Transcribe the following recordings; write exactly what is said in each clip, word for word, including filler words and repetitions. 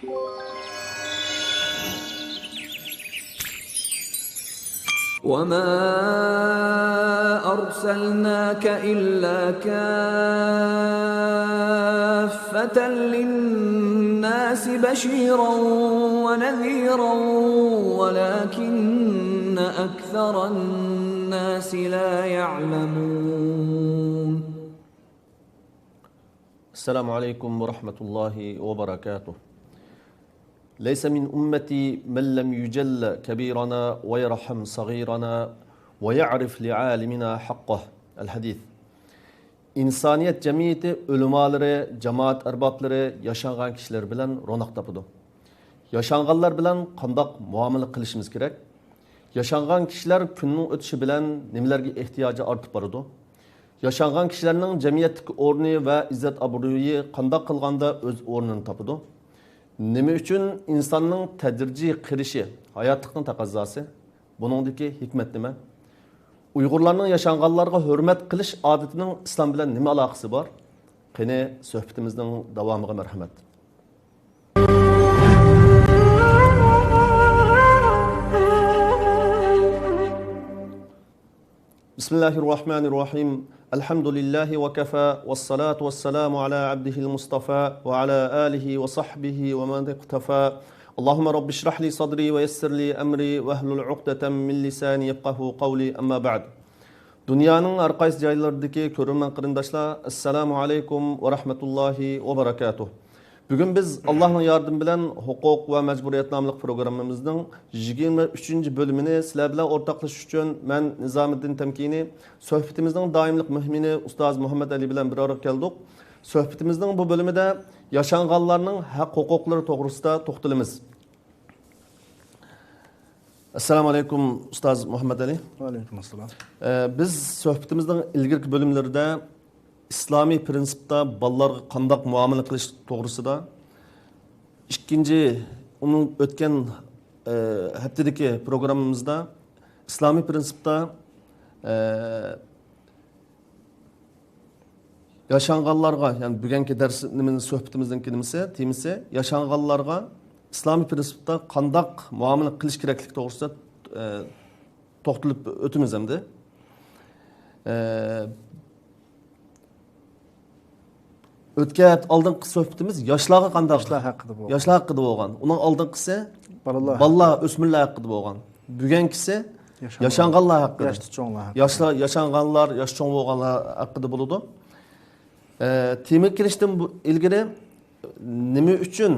وما أرسلناك إلا كافة للناس بشيرا ونذيرا ولكن أكثر الناس لا يعلمون. السلام عليكم ورحمة الله وبركاته. ليس من أمتي من لم يجل كبيرنا ويرحم صغيرنا ويعرف لعالمنا حقه. الحديث. ئىنسانىيەت جەمئىيىتى ئۆلىمالىرى، جامائەت ئەربابلىرى، ياشانغان كىشىلەر بىلەن روناق تاپىدۇ. ياشانغانلار بىلەن قانداق مۇئامىلە قىلىشىمىز كېرەك؟ ياشانغان كىشىلەر كۈننىڭ ئۆتۈشى بىلەن نېمىلەرگە ئېھتىياجى ئارتىپ بارىدۇ؟ ياشانغان كىشىلەرنىڭ جەمئىيەتتىكى ئورنى ۋە ئىززەت-ئابرۇيى قانداق قىلغاندا ئۆز ئورنىنى تاپىدۇ؟ نېمە ئۈچۈن ئىنساننىڭ تەدرىجىي قېرىشى ھاياتلىقنىڭ تەقەززاسى؟ بۇنىڭدىكى ھېكمەت نېمە؟ ئۇيغۇرلارنىڭ ياشانغانلارغا ھۆرمەت قىلىش ئادىتىنىڭ ئىسلام بىلەن نېمە ئالاقىسى بار؟ قېنى، سۆھبىتىمىزنىڭ داۋامىغا مەرھەمەت. بسم الله الرحمن الرحيم. الحمد لله وكفى، والصلاة والسلام على عبده المصطفى، وعلى آله وصحبه ومن اقتفى. اللهم رب اشرح لي صدري ويسر لي أمري واحلل عقدة من لساني يفقهوا قولي، أما بعد. دۇنيانىڭ ھەر قايسى جايلىرىدىكى كۆرۈرمەن قېرىنداشلار، ئەسسالامۇ ئەلەيكۇم ۋە رەھمەتۇللاھى ۋە بەرەكاتۇھ. بۈگۈن بىز ئاللاھنىڭ ياردىمى بىلەن ھوقۇق ۋە مەجبۇرىيەت ناملىق پروگراممىمىزنىڭ يىگىرمە ئۈچىنچى بۆلۈمىنى سىلەر بىلەن ئورتاقلىشىش ئۈچۈن مەن نىزامىددىن تەمكىنى، سۆھبىتىمىزنىڭ دائىملىق مۇھمىنى ئۇستاز مۇھەممەد ئەلى بىلەن بىر ئارىغا كەلدۇق. سۆھبىتىمىزنىڭ بۇ بۆلۈمىدە ياشانغانلارنىڭ ھەق ھوقۇقلىرى توغرىسىدا توختىلىمىز. ئەسسالامۇ ئەلەيكۇم، ئۇستاز مۇھەممەد ئەلى. ۋەئەلەيكۇم ئەسسالام. ئە، بىز سۆھبىتىمىزنىڭ ئىلگىرىكى بۆلۈملىرىدە ئىسلامىي پىرىنسىپتا بالىلارغا قانداق مۇئامىلە قىلىش توغرىسىدا، ئىككىنچى، ئۇنىڭ ئۆتكەن، ئە، ھەپتىدىكى پروگراممىمىزدا ئىسلامىي پىرىنسىپتا، ئە، ياشانغانلارغا، يەنى بۈگۈنكى دەرس نېمىنى، سۆھبىتىمىزنىڭكى نېمىسى، تېمىسى، ياشانغانلارغا ئىسلامىي پىرىنسىپتا قانداق مۇئامىلە قىلىش كېرەكلىكى توغرىسىدا، ئە، توختىلىپ ئۆتىمىز ئەمدى. ئە، ئۆتكەن ھەپتە ئالدىنقى سۆھبىتىمىز ياشلارغا قانداق؟ ياشلار ھەققىدە بولغان. ياشلار ھەققىدە بولغان. ئۇنىڭ ئالدىنقىسى بالىلار. بالىلار، ئۆسمۈرلەر ھەققىدە بولغان. بۈگۈنكىسى ياشانغان. ياشانغانلار ھەققىدە. ياشتا چوڭلار ھەققىدە. ياشلار، ياشانغانلار، ياش چوڭ بولغانلار ھەققىدە بولىدۇ. ئە، تېمىگە كىرىشتىن بۇ-، ئىلگىرى نېمە ئۈچۈن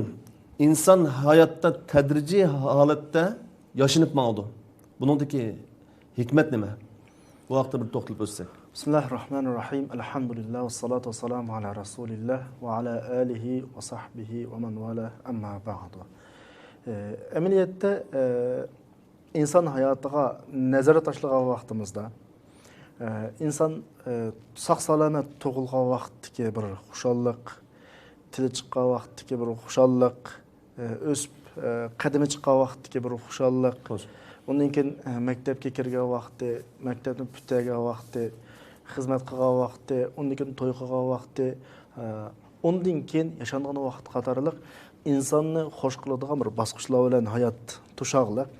ئىنسان ھاياتتا تەدرىجىي ھالەتتە ياشىنىپ ماڭىدۇ؟ بۇنىڭدىكى ھېكمەت نېمە؟ بۇ ھەقتە بىر توختىلىپ ئۆتسەك. بسم الله الرحمن الرحيم. الحمد لله والصلاة والسلام على رسول الله وعلى آله وصحبه ومن والاه، أما بعد. ئە، ئەمەلىيەتتە، ئە، ئىنسان ھاياتىغا نەزەر تاشلىغان ۋاقتىمىزدا، ئە، ئىنسان، ئە، ساق-سالامەت تۇغۇلغان ۋاقىتتىكى بىر خۇشاللىق، تىلى چىققان ۋاقىتتىكى بىر خۇشاللىق، ئە، ئۆسۈپ، ئە، قەدىمى چىققان ۋاقىتتىكى بىر خۇشاللىق، خوش. ئۇندىن كېيىن، ئە، مەكتەپكە كىرگەن ۋاقتى، مەكتەپنى پۈتتۈرگەن ۋاقتى، خىزمەت قىلغان ۋاقتى، ئۇندىن كېيىن توي قىلغان ۋاقتى، ئە، ئۇندىن كېيىن ياشانغان ۋاقىت قاتارلىق ئىنساننى خوش قىلىدىغان بىر باسقۇچلار بىلەن ھايات توشاغلىق.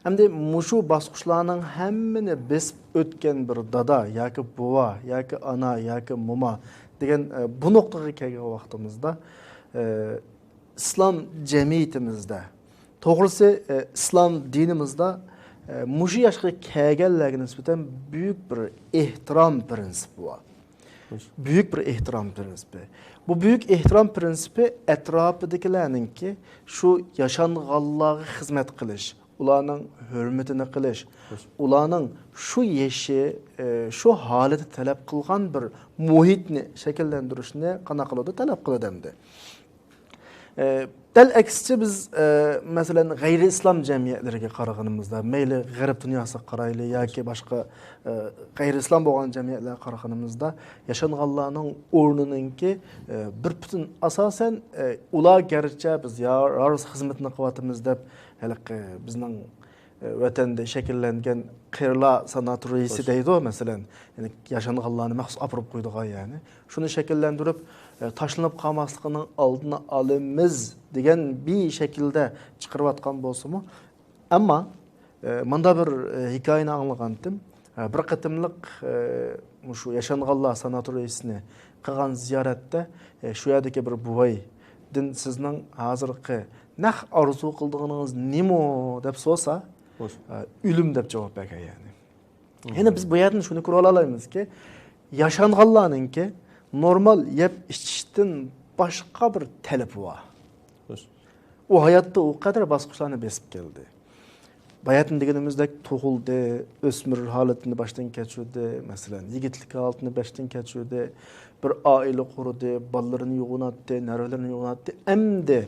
ئەمدى مۇشۇ باسقۇچلارنىڭ ھەممىنى بېسىپ ئۆتكەن بىر دادا ياكى بوۋا ياكى ئانا ياكى موما دېگەن، ئە، بۇ نۇقتىغا كەلگەن ۋاقتىمىزدا، ئە، ئىسلام جەمئىيىتىمىزدە، توغرىسى، ئە، ئىسلام دىنىمىزدا، ئە، مۇشۇ ياشقا كەلگەنلەرگە نىسبەتەن بۈيۈك بىر ئېھتىرام پىرىنسىپى بار. بۈيۈك بىر ئېھتىرام پىرىنسىپى. بۇ بۈيۈك ئېھتىرام پىرىنسىپى ئەتراپىدىكىلەرنىڭكى شۇ ياشانغانلارغا خىزمەت قىلىش، ئۇلارنىڭ ھۆرمىتىنى قىلىش، ئۇلارنىڭ شۇ يېشى، ئە، شۇ ھالىتى تەلەپ قىلغان بىر مۇھىتنى شەكىللەندۈرۈشنى قانداق قىلىدۇ؟ تەلەپ قىلىدۇ ئەمدى. ئە، دەل ئەكسىچە بىز، ئە، مەسىلەن، غەيرىي ئىسلام جەمئىيەتلىرىگە قارىغىنىمىزدا، مەيلى غەرب دۇنياسىغا قارايلى ياكى باشقا، ئە، غەيرىي ئىسلام بولغان جەمئىيەتلەرگە قارىغىنىمىزدا، ياشانغانلارنىڭ ئورنىنىڭكى، ئە، بىر پۈتۈن ئاساسەن، ئە، ئۇلار گەرچە بىز يا-، يارۇز خىزمىتىنى قىلىۋاتىمىز دەپ، ھېلىقى بىزنىڭ، ئە، ۋەتەندە شەكىللەنگەن قېرىلار ساناتورىيىسى دەيدۇ، مەسىلەن، يەنى ياشانغانلارنى مەخسۇس ئاپىرىپ قويىدىغان، يەنى شۇنى شەكىللەندۈرۈپ، ئە، تاشلىنىپ قالماسلىقىنىڭ ئالدىنى ئالىمىز دېگەن بىر شەكىلدە چىقىرىۋاتقان بولسىمۇ، ئەمما، ئە، مۇندا بىر، ئە، ھېكايىنى ئاڭلىغانتىم. ئە، بىر قېتىملىق، ئە، مۇشۇ ياشانغانلار ساناتورىيىسىنى قىلغان زىيارەتتە، ئە، شۇ يەردىكى بىر بوۋايدىن سىزنىڭ ھازىرقى نەق ئارزۇ قىلىدىغىنىڭىز نېمە دەپ سورىسا، خوش. ئە، ئۆلۈم دەپ جاۋاب بەرگەن يەنى. يەنە بىز بۇ يەردىن شۇنى كۆرۈۋالالايمىزكى، ياشانغانلارنىڭكى نورمال يەپ ئىچىشتىن باشقا بىر تەلىپى بار. خوش. ئۇ ھاياتتا ئۇ قەدەر باسقۇچلارنى بېسىپ كەلدى. باياتىن دېگىنىمىزدەك تۇغۇلدى، ئۆسمۈر ھالىتىنى باشتىن كەچۈردى، مەسىلەن، يىگىتلىك ھالىتىنى باشتىن كەچۈردى، بىر ئائىلە قۇردى، بالىلىرىنى يوغىناتتى، نەۋرىلىرىنى يوغىناتتى. ئەمدى،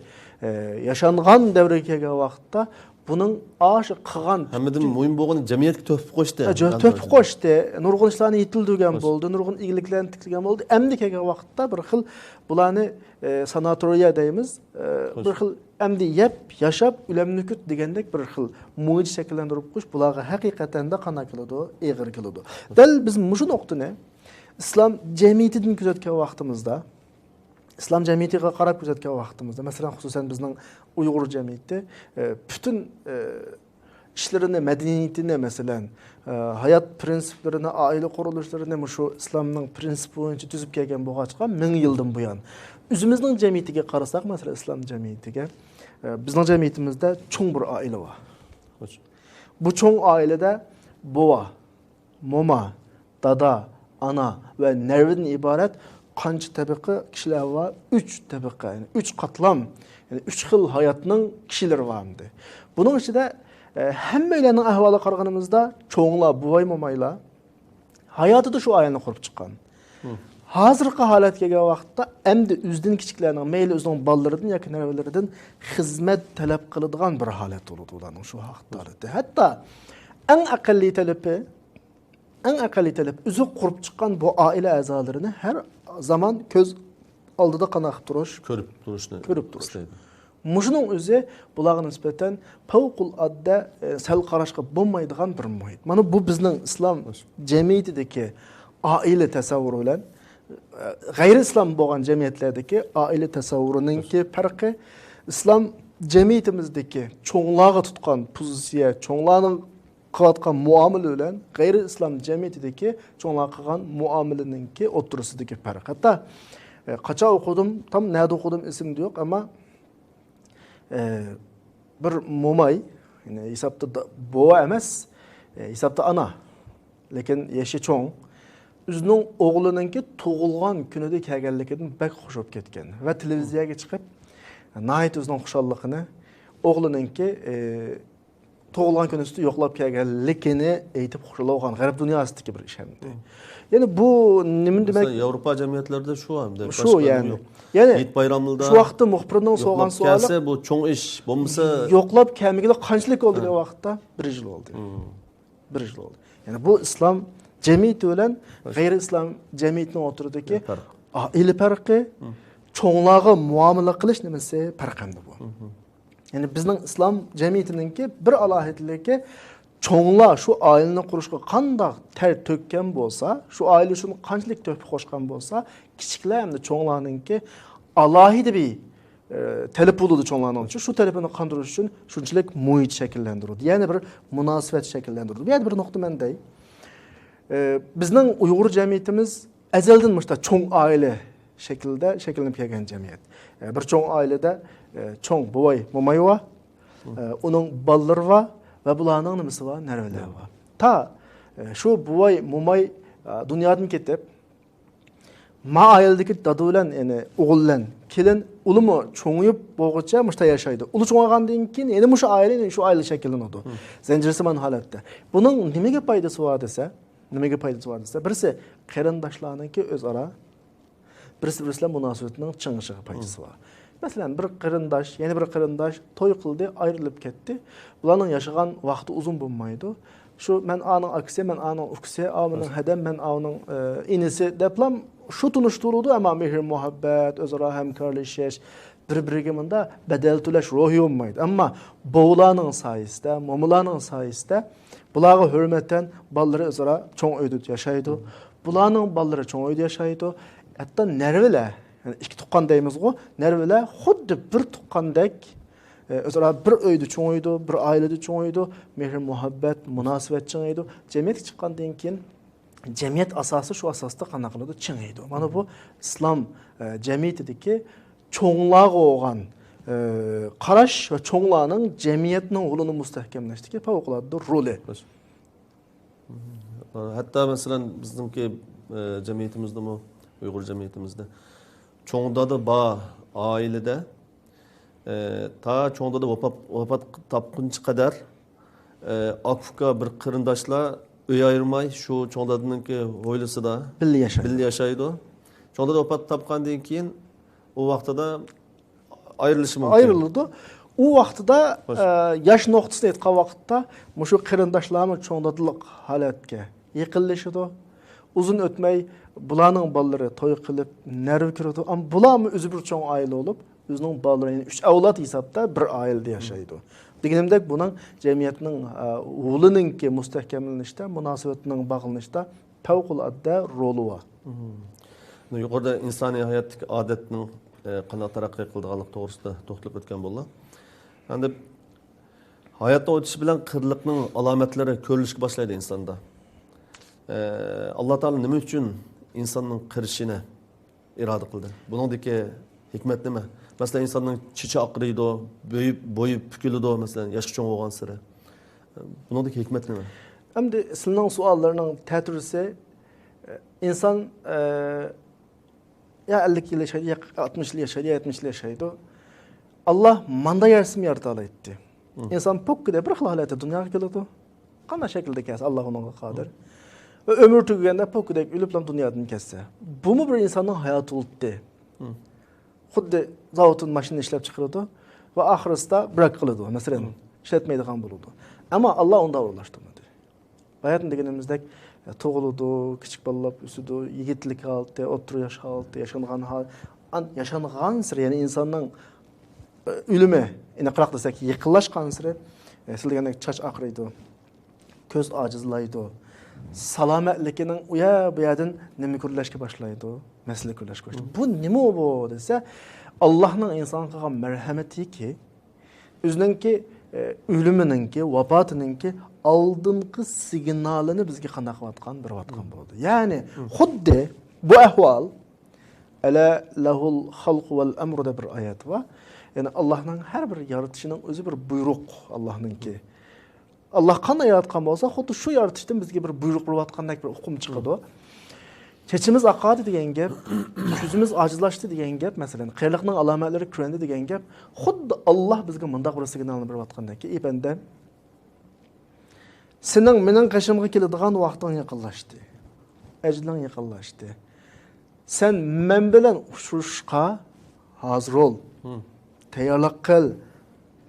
ئە، ياشانغان دەۋرگە كەلگەن ۋاقىتتا بۇنىڭ ئاشۇ قىلغان ھەممىدىن مۇھىم بولغىنى جەمئىيەتكە تۆھپە قوشتى. ئە، جۆ-، تۆھپە قوشتى. نۇرغۇن ئىشلارنى يېتىلدۈرگەن بولدى، نۇرغۇن ئىگىلىكلەرنى تىكلىگەن بولدى. ئەمدى كەلگەن ۋاقىتتا بىر خىل بۇلارنى، ئە، ساناتورىيە دەيمىز. ئە، بىر خىل ئەمدى يەپ، ياشاپ، ئۆلەمنى كۈت دېگەندەك بىر خىل مۇھىت شەكىللەندۈرۈپ قويۇش بۇلارغا ھەقىقەتەن دە قانداق كېلىدۇ؟ ئېغىر كېلىدۇ. دەل بىز مۇشۇ نۇقتىنى ئىسلام جەمئىيىتىدىن كۆزەتكەن ۋاقتىمىزدا، ئىسلام جەمئىيىتىگە قاراپ كۆزەتكەن ۋاقتىمىزدا، مەسىلەن، خۇسۇسەن بىزنىڭ ئۇيغۇر جەمئىيىتى، ئە، پۈتۈن، ئە، ئىشلىرىنى، مەدەنىيىتىنى، مەسىلەن، ئە، ھايات پىرىنسىپلىرىنى، ئائىلە قۇرۇلۇشلىرىنى مۇشۇ ئىسلامنىڭ پىرىنسىپى بويىچە تۈزۈپ كەلگەن بولغاچقا، مىڭ يىلدىن بۇيان. ئۆزىمىزنىڭ جەمئىيىتىگە قارىساق، مەسىلەن، ئىسلام جەمئىيىتىگە، ئە، بىزنىڭ جەمئىيىتىمىزدە چوڭ بىر ئائىلە بار. بۇ چوڭ ئائىلىدە بوۋا، موما، دادا، ئانا ۋە نەۋرىدىن ئىبارەت قانچە تەبىقە كىشىلەر بار؟ ئۈچ تەبىقە، يەنى ئۈچ قاتلام، يەنى ئۈچ خىل ھاياتنىڭ كىشىلىرى بار ئەمدى. بۇنىڭ ئىچىدە، ئە، ھەممەيلەننىڭ ئەھۋالىغا قارىغىنىمىزدا، چوڭلار، بوۋاي، مومايلار ھاياتىدا شۇ ئائىلىنى قۇرۇپ چىققان. ھازىرقى ھالەتكە كەلگەن ۋاقىتتا ئەمدى ئۆزىدىن كىچىكلەرنىڭ، مەيلى ئۆزىنىڭ بالىلىرىدىن ياكى نەۋرىلىرىدىن خىزمەت تەلەپ قىلىدىغان بىر ھالەت بولىدۇ ئۇلارنىڭ شۇ ھالىتى. ھەتتا ئەڭ ئەقەللىي تەلىپى، ئەڭ ئەقەللىي تەلەپ ئۆزى قۇرۇپ چىققان بۇ ئائىلە ئەزالىرىنى ھەر زامان كۆز ئالدىدا قانداق قىلىپ تۇرۇش؟ كۆرۈپ تۇرۇشنى كۆرۈپ تۇرۇش. ئىستەيدۇ. مۇشۇنىڭ ئۆزى بۇلارغا نىسبەتەن پەۋقۇلئاددە، ئە، سەل قاراشقا بولمايدىغان بىر مۇھىت. مانا بۇ بىزنىڭ ئىسلام جەمئىيىتىدىكى ئائىلە تەسەۋۋۇرى بىلەن، ئە، غەيرىي ئىسلام بولغان جەمئىيەتلەردىكى ئائىلە تەسەۋۋۇرىنىڭكى پەرقى. ئىسلام جەمئىيىتىمىزدىكى چوڭلارغا تۇتقان پوزىتسىيە، چوڭلارنىڭ قىلىۋاتقان مۇئامىلە بىلەن غەيرىي ئىسلام جەمئىيىتىدىكى چوڭلار قىلغان مۇئامىلىنىڭكى ئوتتۇرىسىدىكى پەرق. ھەتتا، ئە، قاچان ئوقۇدۇم، تام نەدە ئوقۇدۇم ئېسىمدە يوق، ئەمما، ئە، بىر موماي، يەنى ھېسابتا دا-، بوۋا ئەمەس، ئە، ھېسابتا ئانا، لېكىن يېشى چوڭ، ئۆزىنىڭ ئوغلىنىڭكى تۇغۇلغان كۈنىدە كەلگەنلىكىدىن بەك خۇش بولۇپ كەتكەن ۋە تېلېۋىزىيەگە چىقىپ، ناھايىتى ئۆزىنىڭ خۇشاللىقىنى، ئوغلىنىڭكى، ئە، تۇغۇلغان كۈنى ئۈستىدە يوقلاپ كەلگەنلىكىنى ئېيتىپ خۇشال بولغان، غەرب دۇنياسىدىكى بىر ئىش ئەمدى. يەنى بۇ نېمىنى دېمەك؟ مەسىلەن، ياۋروپا جەمئىيەتلىرىدە شۇ ئەمدى. شۇ، يەنى. يەنى ھېيت بايراملىردا شۇ ۋاقىتتا مۇخبىرنىڭ سورىغان سوئالى، يوقلاپ كەلسە، بۇ چوڭ ئىش، بولمىسا يوقلاپ كەلمىگىلى قانچىلىك بولدى دېگەن ۋاقىتتا، بىر يىل بولدى. بىر يىل بولدى. يەنى بۇ ئىسلام جەمئىيىتى بىلەن غەيرىي ئىسلام جەمئىيىتىنىڭ ئوتتۇرىدىكى ئائىلە پەرقى، چوڭلارغا مۇئامىلە قىلىش نېمىسى پەرق ئەمدى بۇ. يەنى بىزنىڭ ئىسلام جەمئىيىتىنىڭكى بىر ئالاھىدىلىكى، چوڭلار شۇ ئائىلىنى قۇرۇشقا قانداق تەر تۆككەن بولسا، شۇ ئائىلە شۇنى قانچىلىك تۆھپە قوشقان بولسا، كىچىكلەر ھەمدە چوڭلارنىڭكى ئالاھىدە بىر، ئە، تەلىپى بولىدۇ چوڭلارنىڭ ئۈچۈن. شۇ تەلىپىنى قاندۇرۇش ئۈچۈن شۇنچىلىك مۇھىت شەكىللەندۈرىدۇ. يەنى بىر مۇناسىۋەت شەكىللەندۈرىدۇ. بۇ يەردە بىر نۇقتا مەن دەي. ئە، بىزنىڭ ئۇيغۇر جەمئىيىتىمىز ئەزەلدىن مۇشۇنداق چوڭ ئائىلە شەكلىدە شەكىللىنىپ كەلگەن جەمئىيەت. ئە، بىر چوڭ ئائىلىدە، ئە، چوڭ بوۋاي، موماي بار، ئە، ئۇنىڭ بالىلىرى بار ۋە بۇلارنىڭ نېمىسى بار؟ نەۋرىلىرى بار. تا، ئە، شۇ بوۋاي، موماي، ئە، دۇنيادىن كېتىپ، ما ئائىلىدىكى دادا بىلەن، يەنى ئوغۇل بىلەن كېلىن ئۇلىمۇ چوڭىيىپ بولغۇچە مۇشۇنداق ياشايدۇ. ئۇلار چوڭايغاندىن كېيىن يەنە مۇشۇ ئائىلە، يەنە شۇ ئائىلە شەكىللىنىدۇ. زەنجىرسىمان ھالەتتە. بۇنىڭ نېمىگە پايدىسى بار دېسە، نېمىگە پايدىسى بار دېسە، بىرسى قېرىنداشلارنىڭكى ئۆزئارا بىرسى-بىرسى بىلەن مۇناسىۋىتىنىڭ چىڭىيىشىغا پايدىسى بار. مەسىلەن، بىر قېرىنداش، يەنە بىر قېرىنداش توي قىلدى، ئايرىلىپ كەتتى. بۇلارنىڭ ياشىغان ۋاقتى ئۇزۇن بولمايدۇ. شۇ مەن ئانىڭ ئاكىسى، مەن ئانىڭ ئۇكىسى، ئاۋۇ مېنىڭ ھەدەم، مەن ئاۋۇنىڭ، ئە، ئىنىسى دەپلا شۇ تونۇشتۇرۇلىدۇ، ئەمما مېھىر-مۇھەببەت، ئۆزئارا ھەمكارلىشىش، بىر-بىرىگە مۇنداق بەدەل تۆلەش روھى بولمايدۇ. ئەمما بوۋىلارنىڭ سايىسىدە، مومىلارنىڭ سايىسىدە بۇلارغا ھۆرمەتەن بالىلىرى ئۆزئارا چوڭ ئۆيدە ياشايدۇ. بۇلارنىڭ بالىلىرى چوڭ ئۆيدە ياشايدۇ. ھەتتا نەۋرىلەر، يەنى ئىككى تۇغقان دەيمىزغۇ، نەرۋىلەر خۇددى بىر تۇغقاندەك، ئە، ئۆزئارا بىر ئۆيدە چوڭىيىدۇ، بىر ئائىلىدە چوڭىيىدۇ، مېھىر-مۇھەببەت، مۇناسىۋەت چىڭىيدۇ. جەمئىيەتكە چىققاندىن كېيىن جەمئىيەت ئاساسى شۇ ئاساستا قانداق قىلىدۇ؟ چىڭىيدۇ. مانا بۇ ئىسلام، ئە، جەمئىيىتىدىكى چوڭلارغا بولغان، ئە، قاراش ۋە چوڭلارنىڭ جەمئىيەتنىڭ ھولىنى مۇستەھكەملەشتىكى پەۋقۇلئاددە رولى. ھەتتا مەسىلەن، بىزنىڭكى، ئە، جەمئىيىتىمىزدىمۇ، ئۇيغۇر جەمئىيىتىمىزدە چوڭ دادا بار ئائىلىدە، ئە، تا چوڭ دادا ۋاپات، ۋاپات تاپقۇنچە قەدەر، ئە، ئاكا-ئۇكا بىر قېرىنداشلار ئۆي ئايرىماي شۇ چوڭ دادىنىڭكى ھويلىسىدا بىللە ياشايدۇ. بىللە ياشايدۇ. چوڭ دادا ۋاپات تاپقاندىن كېيىن ئۇ ۋاقتىدا ئايرىلىشى مۇمكىن. ئايرىلىدۇ. ئۇ ۋاقتىدا، خوش. ئە، ياش نۇقتىسىنى ئېيتقان ۋاقىتتا مۇشۇ قېرىنداشلارمۇ چوڭ دادىلىق ھالەتكە يېقىنلىشىدۇ. ئۇزۇن ئۆتمەي بۇلارنىڭ بالىلىرى توي قىلىپ، نەرۋا كىرىدۇ. ئەمما بۇلارمۇ ئۆزى بىر چوڭ ئائىلە بولۇپ، ئۆزىنىڭ بالىلىرى، يەنى ئۈچ ئەۋلاد ھېسابتا بىر ئائىلىدە ياشايدۇ. دېگىنىمدەك، بۇنىڭ جەمئىيەتنىڭ، ئە، ھولىنىڭكى مۇستەھكەملىنىشتە، مۇناسىۋەتنىڭ باغلىنىشتا پەۋقۇلئاددە رولى بار. مم. يۇقىرىدا ئىنسانىي ھاياتتىكى ئادەتنىڭ، ئە، قانداق تەرەققىي قىلىدىغانلىقى توغرىسىدا توختىلىپ ئۆتكەن بولدۇق. ئەمدى ھاياتنىڭ ئۆتۈشى بىلەن قېرىلىقنىڭ ئالامەتلىرى كۆرۈلۈشكە باشلايدۇ ئىنساندا. ئە، ئاللا تائالا نېمە ئۈچۈن ئىنساننىڭ قېرىشىنى ئىرادە قىلدى؟ بۇنىڭدىكى ھېكمەت نېمە؟ مەسىلەن، ئىنساننىڭ چېچى ئاقىرىيدۇ، بويى، بويى پۈكۈلىدۇ، مەسىلەن، ياشقا چوڭ بولغانسېرى. بۇنىڭدىكى ھېكمەت نېمە؟ ئەمدى سىلىنىڭ سوئاللىرىنىڭ تەتۈرىسى، ئىنسان، ئە، يا ئەللىك يىل ياشايدۇ، يا ئاتمىش يىل ياشايدۇ، يا يەتمىش يىل ياشايدۇ. ئاللا ماندا يارىسىمۇ يارىتالايتتى. مم. ئىنسان پوككىدە بىر خىل ھالەتتە دۇنياغا كېلىدۇ. قانداق شەكىلدە كەلسە، ئاللا ئۇنىڭغا قادىر. ۋە ئۆمۈر تۈگىگەندە پوككىدەك ئۆلۈپلا دۇنيادىن كەتسە. بۇمۇ بىر ئىنساننىڭ ھاياتى بولدى. مم. خۇددى زاۋۇتتىن ماشىنا ئىشلەپ چىقىرىدۇ ۋە ئاخىرسىدا براك قىلىدۇ، مەسىلەن، مم. ئىشلەتمەيدىغان بولىدۇ. ئەمما ئاللا ئۇنداق ئورۇنلاشتۇرمىدى. باياتىن دېگىنىمىزدەك، تۇغۇلىدۇ، كىچىك بالىلار ئۆسىدۇ، يىگىتلىك ھالىتى، ئوتتۇرا ياش ھالىتى، ياشانغان ھال-، ئان-، ياشانغانسېرى، يەنى ئىنساننىڭ، ئە، ئۆلۈمى، ئېنىقراق دېسەك، يېقىنلاشقانسېرى، ئە، سىز دېگەندەك چاچ ئاقىرىيدۇ، كۆز ئاجىزلايدۇ، سالامەتلىكىنىڭ ئۇ يەر، بۇ يەردىن نېمە كۆرۈلۈشكە باشلايدۇ، مەسىلە كۆرۈلۈشكە باشلايدۇ. مم. بۇ نېمە بۇ دېسە، ئاللاھنىڭ ئىنسانغا قىلغان مەرھەمىتىكى، ئۆزىنىڭكى، ئە، ئۆلۈمىنىڭكى، ۋاپاتىنىڭكى ئالدىنقى سىگنالىنى بىزگە قانداق قىلىۋاتقان، بېرىۋاتقان بولىدۇ. يەنى، خۇددى بۇ ئەھۋال، «ئەلا لەھۇل خەلقۇ ۋەل ئەمرۇ» دەپ بىر ئايەت بار. يەنى، ئاللاھنىڭ ھەر بىر يارىتىشىنىڭ ئۆزى بىر بۇيرۇق، ئاللاھنىڭكى. ئاللاھ قانداق ياراتقان بولسا، خۇددى شۇ يارىتىشتىن بىزگە بىر بۇيرۇق بېرىۋاتقاندەك بىر ئۇقۇم چىقىدۇ. چېچىمىز ئاقاردى دېگەن گەپ، كۆزىمىز ئاجىزلاشتى دېگەن گەپ، مەسىلەن، قېرىلىقنىڭ ئالامەتلىرى كۆرۈندى دېگەن گەپ، خۇددى ئاللاھ بىزگە مۇنداق بىر سىگنالنى بېرىۋاتقاندەككى، ئەي بەندەم، سېنىڭ مېنىڭ قېشىمغا كېلىدىغان ۋاقتىڭ يېقىنلاشتى. ئەجىلىڭ يېقىنلاشتى. سەن مەن بىلەن ئۇچرىشىشقا ھازىر بول. مم. تەييارلىق قىل.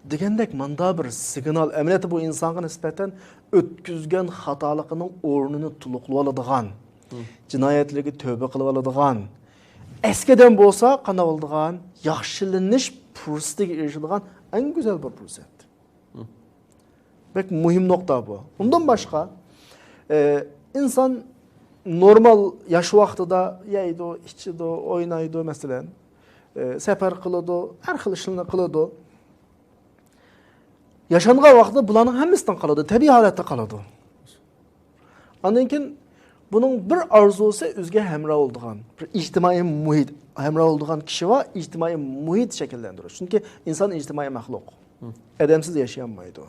دېگەندەك ماندا بىر سىگنال، ئەمەلىيەتتە بۇ ئىنسانغا نىسبەتەن ئۆتكۈزگەن خاتالىقىنىڭ ئورنىنى تولۇقلىۋالىدىغان، مم. جىنايەتلىرىگە تۆبە قىلىۋالىدىغان، ئەسكى ئادەم بولسا قانداق بولىدىغان، ياخشىلىنىش پۇرسىتىگە ئېرىشىدىغان ئەڭ گۈزەل بىر پۇرسەت. بەك مۇھىم نۇقتا بۇ. ئۇندىن باشقا، ئە، ئىنسان نورمال ياش ۋاقتىدا يەيدۇ، ئىچىدۇ، ئوينايدۇ، مەسىلەن، ئە، سەپەر قىلىدۇ، ھەر خىل ئىشلارنى قىلىدۇ. ياشانغان ۋاقتىدا بۇلارنىڭ ھەممىسىدىن قالىدۇ، تەبىئىي ھالەتتە قالىدۇ. ئاندىن كېيىن بۇنىڭ بىر ئارزۇسى ئۆزىگە ھەمراھ بولىدىغان، بىر ئىجتىمائىي مۇھىت، ھەمراھ بولىدىغان كىشى بار، ئىجتىمائىي مۇھىت شەكىللەندۈرۈش. چۈنكى ئىنسان ئىجتىمائىي مەخلۇق. مم. ئادەمسىز ياشىيالمايدۇ.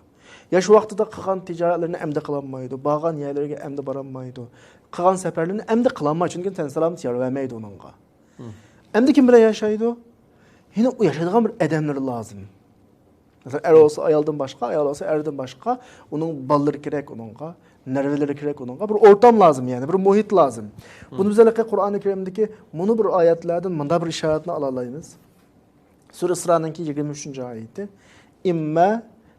ياش ۋاقتىدا قىلغان تىجارەتلىرىنى ئەمدى قىلالمايدۇ، بارغان يەرلىرىگە ئەمدى بارالمايدۇ، قىلغان سەپەرلىرىنى ئەمدى قىلالمايدۇ، چۈنكى تەن سالامىتى يار بەرمەيدۇ ئۇنىڭغا. مم. ئەمدى كىم بىلەن ياشايدۇ؟ يەنە ئۇ ياشايدىغان بىر ئادەملىرى لازىم. مەسىلەن، ئەر بولسا ئايالدىن باشقا، ئايال بولسا ئەردىن باشقا، ئۇنىڭ بالىلىرى كېرەك ئۇنىڭغا، نەۋرىلىرى كېرەك ئۇنىڭغا، بىر ئورتام لازىم، يەنى بىر مۇھىت لازىم. بۇنى بىز ھېلىقى قۇرئانى كەرىمدىكى مۇنۇ بىر ئايەتلەردىن مۇنداق بىر ئىشارەتنى ئالالايمىز. سۈرە ئىسرانىڭكى يىگىرمە ئۈچىنچى ئايىتى. «ئىمما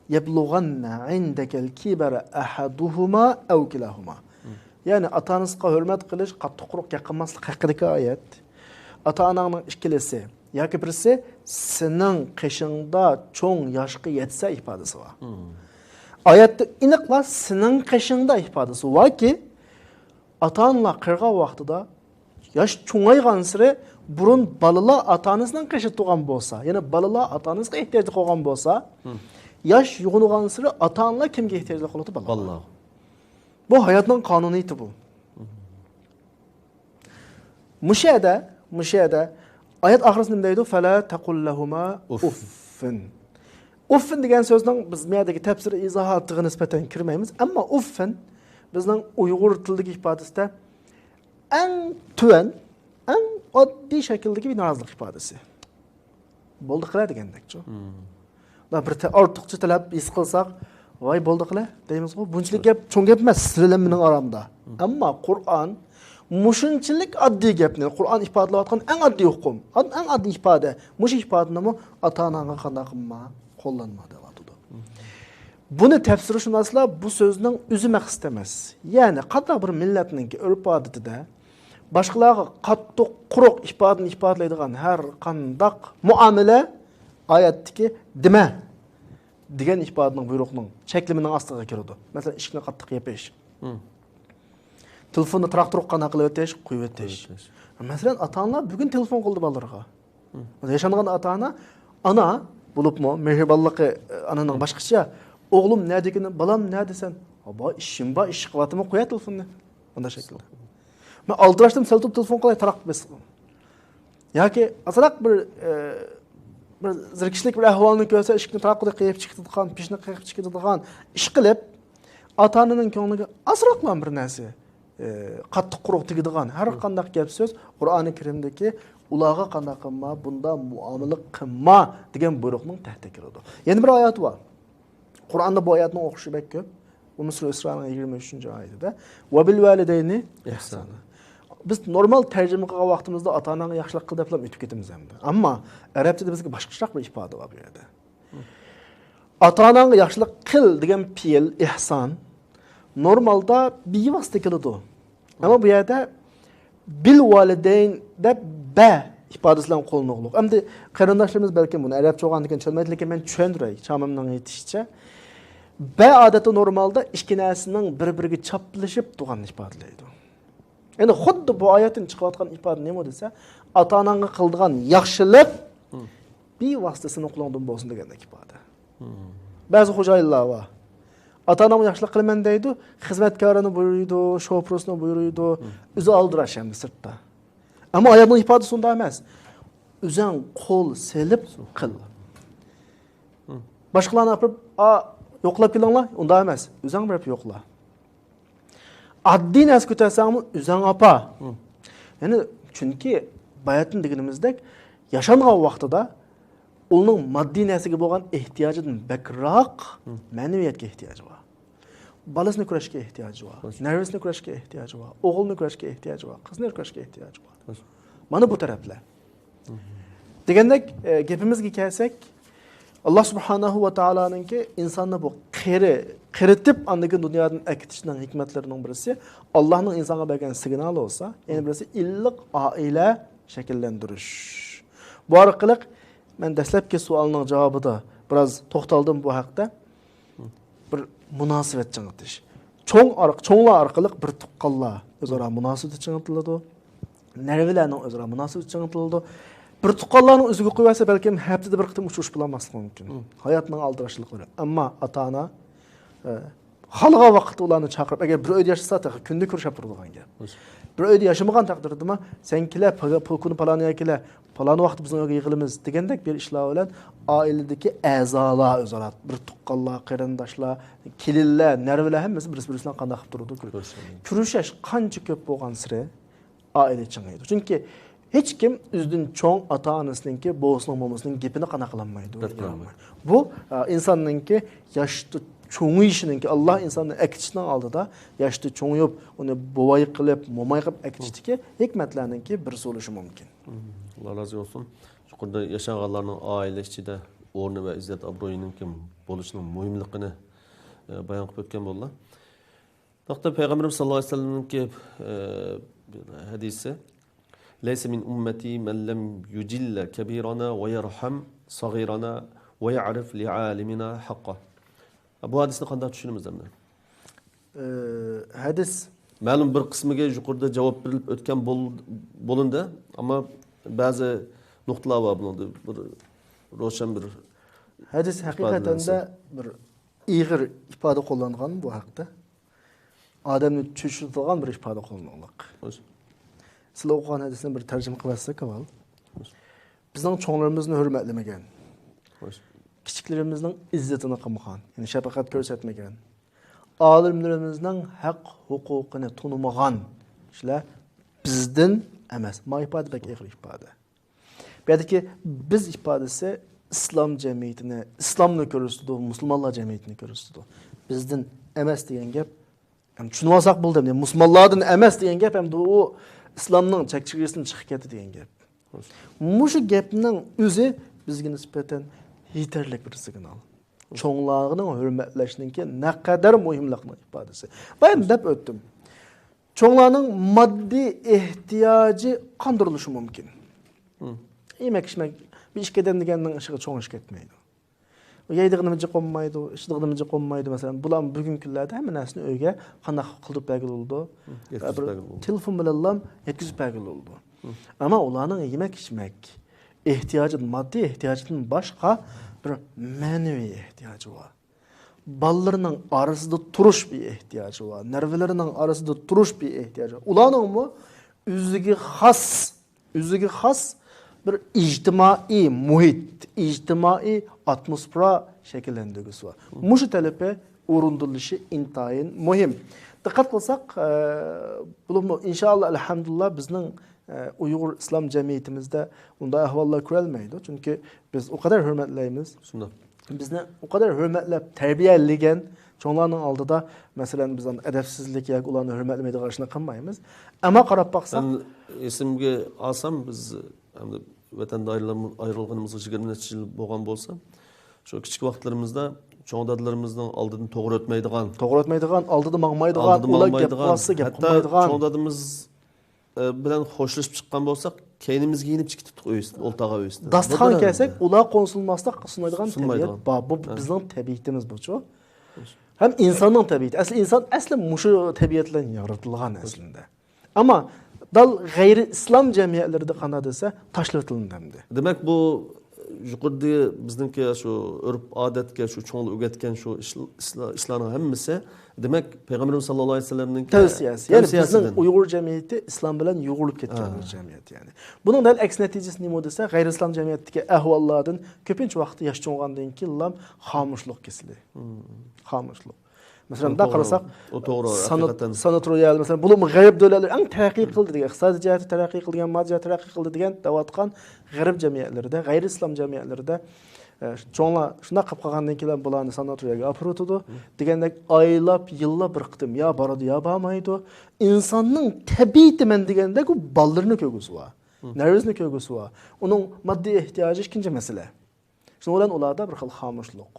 يەبلۇغەننە ئىندەكەل كىبەرە ئەھەدۇھۇما ئەۋ كىلاھۇما.» يەنى ئاتا-ئانىسىغا ھۆرمەت قىلىش، قاتتىق-قۇرۇق گەپ قىلماسلىق ھەققىدىكى ئايەت. ئاتا-ئاناڭنىڭ ئىككىلىسى ياكى بىرسى سېنىڭ قېشىڭدا چوڭ ياشقا يەتسە ئىپادىسى بار. مم. ئايەتتە ئېنىقلا سېنىڭ قېشىڭدا ئىپادىسى باركى، ئاتا-ئانىلار قېرىغان ۋاقتىدا ياش چوڭايغانسېرى بۇرۇن بالىلار ئاتا-ئانىسىنىڭ قېشىدا تۇرغان بولسا، يەنى بالىلار ئاتا-ئانىسىغا ئېھتىياجلىق بولغان بولسا، ياش يوغىنىغانسېرى ئاتا-ئانىلار كىمگە ئېھتىياجلىق بولىدۇ؟ بالىلار. بالىلار. بۇ ھاياتنىڭ قانۇنىيىتى بۇ. مۇشۇ يەردە، مۇشۇ يەردە ئايەت ئاخىرىسىدا نېمە دەيدۇ؟ فلا تقل لهما أف. أف. ئۇففىن دېگەن سۆزنىڭ بىز بۇ يەردىكى تەپسىر ئىزاھاتىغا نىسبەتەن كىرمەيمىز. ئەمما ئۇففىن بىزنىڭ ئۇيغۇر تىلىدىكى ئىپادىسىدە ئەڭ تۆۋەن، ئەڭ ئاددىي شەكىلدىكى بىر نارازىلىق ئىپادىسى. بولدى قىلە دېگەندەكچۇ. بىر تە-، ئارتۇقچە تەلەپ ھېس قىلساق، ۋاي بولدى قىلە دەيمىزغۇ. بۇنچىلىك گەپ، چوڭ گەپ ئەمەس، سىلەر بىلەن مېنىڭ ئارامدا. ئەمما قۇرئان مۇشۇنچىلىك ئاددىي گەپنى، قۇرئان ئىپادىلەۋاتقان ئەڭ ئاددىي ئۇقۇم، ئەڭ ئاددىي ئىپادە، مۇشۇ ئىپادىنىمۇ ئاتا-ئاناڭغا قانداق قىلما، قوللانما دەۋاتىدۇ. بۇنى تەپسىرشۇناسلار بۇ سۆزنىڭ ئۆزى مەقسەت ئەمەس. يەنى قانداق بىر مىللەتنىڭكى ئۆرپ-ئادىتىدە باشقىلارغا قاتتىق، قۇرۇق ئىپادىنى ئىپادىلەيدىغان ھەر قانداق مۇئامىلە ئايەتتىكى دېمە دېگەن ئىپادىنىڭ، بۇيرۇقنىڭ چەكلىمىنىڭ ئاستىغا كىرىدۇ. مەسىلەن، ئىشىكنى قاتتىق يېپىش. تېلېفوننى تاراق-تۇرۇق قانداق قىلىۋېتىش، قويۇۋېتىش. قويۇۋېتىش. مەسىلەن، ئاتا-ئانىلار بۈگۈن تېلېفون قولىدا بالىلىرىغا. ياشانغان ئاتا-ئانا، ئانا بولۇپمۇ مېھرىبانلىقى، ئانىنىڭ باشقىچە. ئوغلۇم نەدىكىنى، بالام نەدىسەن؟ بار ئىشىم بار، ئىش قىلىۋاتىمەن، قويە تېلېفوننى. مۇنداق شەكىلدە. مەن ئالدىراشتىم، سەل تۇرۇپ تېلېفون قىلاي، تاراق بېسىپ. ياكى ئازراق بىر، ئە، بىر زېرىكىشلىك بىر ئەھۋالنى كۆرسە، ئىشىكنى تاراق قىلىپ قېقىپ چىقىدىغان، پېشىنى قېقىپ چىقىدىغان ئىش قىلىپ، ئاتا-ئانىنىڭ كۆڭلىگە ئازراقلا بىر نەرسە، ئە، قاتتىق قۇرۇق تېگىدىغان ھەر قانداق گەپ سۆز قۇرئانى كەرىمدىكى «ئۇلارغا قانداق قىلما، بۇنداق مۇئامىلە قىلما» دېگەن بۇيرۇقنىڭ تەھتىگە كىرىدۇ. يەنە بىر ئايەت بار. قۇرئاندا بۇ ئايەتنىڭ ئوخشىشى بەك كۆپ. بۇ سۈرە ئىسرانىڭ يىگىرمە ئۈچىنچى ئايىتىدە. «ۋەبىل ۋالىدەينى ئىھسانا». بىز نورمال تەرجىمە قىلغان ۋاقتىمىزدا «ئاتا-ئاناڭغا ياخشىلىق قىل» دەپلا ئۆتۈپ كېتىمىز ئەمدى. ئەمما ئەرەبچىدە بىزگە باشقىچىراق بىر ئىپادە بار بۇ يەردە. «ئاتا-ئاناڭغا ياخشىلىق قىل» دېگەن پېئىل، ئىھسان، نورمالدا بىۋاسىتە كېلىدۇ. ئەمما بۇ يەردە «بىل ۋالىدەين» دەپ «بە» ئىپادىسى بىلەن قوللىنىلغۇلۇق. ئەمدى قېرىنداشلىرىمىز بەلكىم بۇنى ئەرەبچە بولغاندىكىن چۈشەنمەيدۇ، لېكىن مەن چۈشەندۈرەي، چامامنىڭ يېتىشىچە. «بە» ئادەتتە نورمالدا ئىككى نەرسىنىڭ بىر-بىرىگە چاپلىشىپ تۇرغاننى ئىپادىلەيدۇ. يەنى خۇددى بۇ ئايەتتىن چىقىۋاتقان ئىپادە نېمە دېسە، ئاتا-ئاناڭغا قىلىدىغان ياخشىلىق بىۋاسىتە سېنىڭ قولۇڭدىن بولسۇن دېگەندەك ئىپادە. بەزى خوجايىنلار بار. ئاتا-ئانامغا ياخشىلىق قىلىمەن دەيدۇ، خىزمەتكارىنى بۇيرۇيدۇ، شوپۇرىسىنى بۇيرۇيدۇ، ئۆزى ئالدىراش ئەمدى سىرتتا. ئەمما ئايەتنىڭ ئىپادىسى ئۇنداق ئەمەس. ئۆزەڭ قول سېلىپ قىل. باشقىلارنى ئاپىرىپ، «ئا، يوقلاپ كېلىڭلار»، ئۇنداق ئەمەس. ئۆزەڭ بېرىپ يوقلا. ئاددىي نەرسە كۆتەرسەڭمۇ ئۆزەڭ ئاپا. يەنى چۈنكى باياتىن دېگىنىمىزدەك، ياشانغان ۋاقتىدا ئۇنىڭ ماددىي نەرسىگە بولغان ئېھتىياجىدىن بەكرەك مەنىۋىيەتكە ئېھتىياجى بار. بالىسىنى كۆرۈشكە ئېھتىياجى بار. نەۋرىسىنى كۆرۈشكە ئېھتىياجى بار. ئوغلىنى كۆرۈشكە ئېھتىياجى بار. قىزنى كۆرۈشكە ئېھتىياجى بار. مانا بۇ تەرەپلەر. دېگەندەك، ئە، گېپىمىزگە كەلسەك، ئاللا سۇبھانەھۇ ۋە تائالانىڭكى ئىنساننى بۇ قېرى-، قېرىتىپ، ئاندىن كېيىن دۇنيادىن ئەكېتىشنىڭ ھېكمەتلىرىنىڭ بىرسى، ئاللانىڭ ئىنسانغا بەرگەن سىگنالى بولسا، يەنە بىرسى ئىللىق ئائىلە شەكىللەندۈرۈش. بۇ ئارقىلىق مەن دەسلەپكى سوئالنىڭ جاۋابىدا بىراز توختالدىم بۇ ھەقتە. بىر مۇناسىۋەت چىڭىتىش. چوڭ ئارق-، چوڭلار ئارقىلىق بىر تۇغقانلار ئۆزئارا مۇناسىۋىتى چىڭىتىلىدۇ. نەۋرىلەرنىڭ ئۆزئارا مۇناسىۋىتى چىڭىتىلىدۇ. بىر تۇغقانلارنىڭ ئۆزىگە قويۇۋەرسە، بەلكىم ھەپتىدە بىر قېتىم ئۇچرىشىپ بولالماسلىقى مۇمكىن. ھاياتنىڭ ئالدىراشلىقلىرى. ئەمما ئاتا-ئانا، ئە، خالىغان ۋاقىتتا ئۇلارنى چاقىرىپ، ئەگەر بىر ئۆيدە ياشىسا، تېخى كۈندە كۆرۈشۈپ تۇرىدىغان گەپ. بىر ئۆيدە ياشىمىغان تەقدىردىمۇ، سەن كېلە، پاگا-، پۇ-، كۈنى پالان يەرگە كېلە، پالان ۋاقىتتا بىزنىڭ ئۆيگە يىغىلىمىز دېگەندەك بىر ئىشلار بىلەن ئائىلىدىكى ئەزالار ئۆزئارا، بىر تۇغقانلار، قېرىنداشلار، كېلىنلەر، نەۋرىلەر ھەممىسى بىرسى-بىرسى بىلەن قانداق قىلىپ تۇرىدۇ؟ كۆرۈشۈش. كۆرۈشۈش قانچە كۆپ بولغانسېرى ئائىلە چىڭىيدۇ. چۈنكى ھېچكىم ئۆزىدىن چوڭ ئاتا-ئانىسىنىڭكى، بوۋىسىنىڭ، مومىسىنىڭ گېپىنى قانداق قىلالمايدۇ؟ رەت قىلالمايدۇ. بۇ، ئا، ئىنساننىڭكى ياشتا چوڭىيىشىنىڭكى، ئاللا ئىنساننى ئەكېتىشنىڭ ئالدىدا ياشتا چوڭىيىپ، ئۇنى بوۋاي قىلىپ، موماي قىلىپ ئەكېتىشتىكى ھېكمەتلەرنىڭكى بىرسى بولۇشى مۇمكىن. ئاللا رازى بولسۇن. يۇقىرىدا ياشانغانلارنىڭ ئائىلە ئىچىدە ئورنى ۋە ئىززەت-ئابرۇيىنىڭكى بولۇشىنىڭ مۇھىملىقىنى، ئە، بايان قىلىپ ئۆتكەن بولدى. بۇ ھەقتە پەيغەمبىرىمىز ساللاللاھۇ ئەلەيھى ۋەسەللەمنىڭكى، ئە، ھەدىسى، ليس من أمتي من لم يجل كبيرنا ويرحم صغيرنا ويعرف لعالمنا حقه. بۇ ھەدىسنى قانداق چۈشىنىمىز ئەمدى؟ ئە، ھەدىس. مەلۇم بىر قىسمىگە يۇقىرىدا جاۋاب بېرىلىپ ئۆتكەن بول-، بولۇندى، ئەمما بەزى نۇقتىلار بار بۇنىڭدا. بىر روشەن بىر ھەدىس ھەقىقەتەن ئىپادىلەنسە. بىر ئېغىر ئىپادە قوللانغان بۇ ھەقتە. ئادەمنى چۆچۈتىدىغان بىر ئىپادە قوللانغانلىق. خوش. سىلەر ئوقۇغان ھەدىسنى بىر تەرجىمە قىلىۋەتسەك ئاۋۋال. خوش. بىزنىڭ چوڭلىرىمىزنى ھۆرمەتلىمىگەن. خوش. كىچىكلىرىمىزنىڭ ئىززىتىنى قىلمىغان، يەنى شەپقەت كۆرسەتمىگەن. ئالىملىرىمىزنىڭ ھەق ھوقۇقىنى تونۇمىغان كىشىلەر بىزدىن ئەمەس. ما ئىپادە بەك ئېغىر ئىپادە. بۇ يەردىكى بىز ئىپادىسى ئىسلام جەمئىيىتىنى، ئىسلامنى كۆرسىتىدۇ، مۇسۇلمانلار جەمئىيىتىنى كۆرسىتىدۇ. بىزدىن ئەمەس دېگەن گەپ، يەنى چۈشىنىۋالساق بولدى، يەنى مۇسۇلمانلاردىن ئەمەس دېگەن گەپ، ئەمدى ئۇ ئىسلامنىڭ چەك چېگرىسىدىن چىقىپ كەتتى دېگەن گەپ. مۇشۇ گەپنىڭ ئۆزى بىزگە نىسبەتەن يېتەرلىك بىر سىگنال. چوڭلارنىڭ ھۆرمەتلەشنىڭكى نەقەدەر مۇھىملىقنىڭ ئىپادىسى. بايام دەپ ئۆتتۈم. چوڭلارنىڭ ماددىي ئېھتىياجى قاندۇرۇلۇشى مۇمكىن. مم. يېمەك ئىچمەك، بىر ئىككى ئادەم دېگەننىڭ ئىشىغا چوڭ ئىش كەتمەيدۇ. يەيدىغىنىمۇ جىق بولمايدۇ، ئىچىدىغىنىمۇ جىق بولمايدۇ. مەسىلەن، بۇلار بۈگۈنكى كۈنلەردە ھەممە نەرسىنى ئۆيگە قانداق قىلدۇرۇپ بەرگىلى بولىدۇ؟ مم. يەتكۈزۈپ بىر بەرگىلى بولىدۇ. تېلېفون بىلەنلا يەتكۈزۈپ بەرگىلى بولىدۇ. مم. ئەمما ئۇلارنىڭ يېمەك ئىچمەك ئېھتىياجىدىن، ماددىي ئېھتىياجىدىن باشقا بىر مەنىۋى ئېھتىياجى بار. بالىلىرىنىڭ ئارىسىدا تۇرۇش بىر ئېھتىياجى بار. نەۋرىلىرىنىڭ ئارىسىدا تۇرۇش بىر ئېھتىياجى بار. ئۇلارنىڭمۇ ئۆزىگە خاس، ئۆزىگە خاس بىر ئىجتىمائىي مۇھىت، ئىجتىمائىي ئاتموسفېرا شەكىللەندۈرگۈسى بار. مۇشۇ تەلىپى ئورۇندىلىشى ئىنتايىن مۇھىم. دىققەت قىلساق، ئە، بولۇپمۇ ئىنشائاللا، ئەلھەمدۇلىللا، بىزنىڭ، ئە، ئۇيغۇر ئىسلام جەمئىيىتىمىزدە بۇنداق ئەھۋاللار كۆرۈلمەيدۇ. چۈنكى بىز ئۇ قەدەر ھۆرمەتلەيمىز. شۇنداق. بىزنى ئۇ قەدەر ھۆرمەتلەپ تەربىيەلىگەن چوڭلارنىڭ ئالدىدا، مەسىلەن، بىز ئەدەپسىزلىك ياكى ئۇلارنى ھۆرمەتلىمەيدىغان ئىشنى قىلمايمىز. ئەمما قاراپ باقساق، مەن ئېسىمگە ئالسام، بىز ئەمدى ۋەتەندىن ئايرىلغان-، ئايرىلغىنىمىزغا يىگىرمە نەچچە يىل بولغان بولسا، شۇ كىچىك ۋاقىتلىرىمىزدا چوڭ دادىلىرىمىزنىڭ ئالدىدىن توغرا ئۆتمەيدىغان، توغرا ئۆتمەيدىغان، ئالدىدا ماڭمايدىغان، ئالدىدا ئۇلار گەپ ماڭمايدىغان، قىلسا گەپ ھەتتا قىلمايدىغان. چوڭ دادىمىز ئە، بىلەن خوشلىشىپ چىققان بولساق، كەينىمىزگە يېنىپ چىقىپ كېتىپتۇق ئۆي ئۈستىدە، ئولتۇرغان ئۆي ئۈستىدە. داستىخان بۇ بىر كەلسەك، ئۇلار قونسۇلماسلىق سۇنمايدىغان سۇنمايدىغان. تەبىئەت بار. بۇ ھە. بىزنىڭ تەبىئىتىمىز بۇچۇ. ھەم ئىنساننىڭ تەبىئىتى. ئەسلى ئىنسان ئەسلى مۇشۇ تەبىئەت بىلەن يارىتىلغان ئەسلىدە. ئەمما دال غەيرىي ئىسلام جەمئىيەتلىرىدە قانداق دېسە، تاشلىۋېتىلدى ئەمدى. دېمەك، بۇ يۇقىرىدا بىزنىڭكى شۇ ئۆرپ-ئادەتكە، شۇ چوڭلار ئۆگەتكەن شۇ ئىش-، ئىشلار-، ئىشلارنىڭ ھەممىسى، دېمەك، پەيغەمبىرىمىز ساللاللاھۇ ئەلەيھى ۋەسەللەمنىڭكى تەۋسىيەسى. يەنى بىزنىڭ تەۋسىيەسىدىن. ئۇيغۇر جەمئىيىتى ئىسلام بىلەن يۇغۇرۇلۇپ كەتكەن ھە. بىر جەمئىيەت، يەنى. بۇنىڭ دەل ئەكس نەتىجىسى نېمە دېسە، غەيرىي ئىسلام جەمئىيەتتىكى ئەھۋاللاردىن كۆپىنچە ۋاقىتتا ياش چوڭغاندىن كېيىنلا خامۇشلۇق كېسىلى. مم. خامۇشلۇق. مەسىلەن، ئۇ مۇنداق توغرا. قارىساق، ئۇ توغرا، سانا-، ھەقىقەتەن. ساناتورىيە، مەسىلەن، بۇلارمۇ غەرب دۆلەتلىرى ئەڭ تەرەققىي قىلدى دېگەن، ئىقتىسادىي جەھەتتە تەرەققىي قىلدى دېگەن، ماددىي جەھەتتە تەرەققىي قىلدى دېگەن دەۋاتقان غەرب جەمئىيەتلىرىدە، غەيرىي ئىسلام جەمئىيەتلىرىدە، ئە، چوڭلار شۇنداق قىلىپ قالغاندىن كېيىن بۇلارنى ساناتورىيەگە ئاپىرىۋېتىدۇ. مم. دېگەندەك ئايلاپ، يىللاپ بىر قېتىم يا بارىدۇ، يا بارمايدۇ. ئىنساننىڭ تەبىئىتى مەن دېگەندەك ئۇ بالىلىرىنى كۆرگۈسى بار. مم. نەۋرىسىنى كۆرگۈسى بار. ئۇنىڭ ماددىي ئېھتىياجى ئىككىنچى مەسىلە. شۇنىڭ بىلەن ئۇلاردا بىر خىل خامۇشلۇق،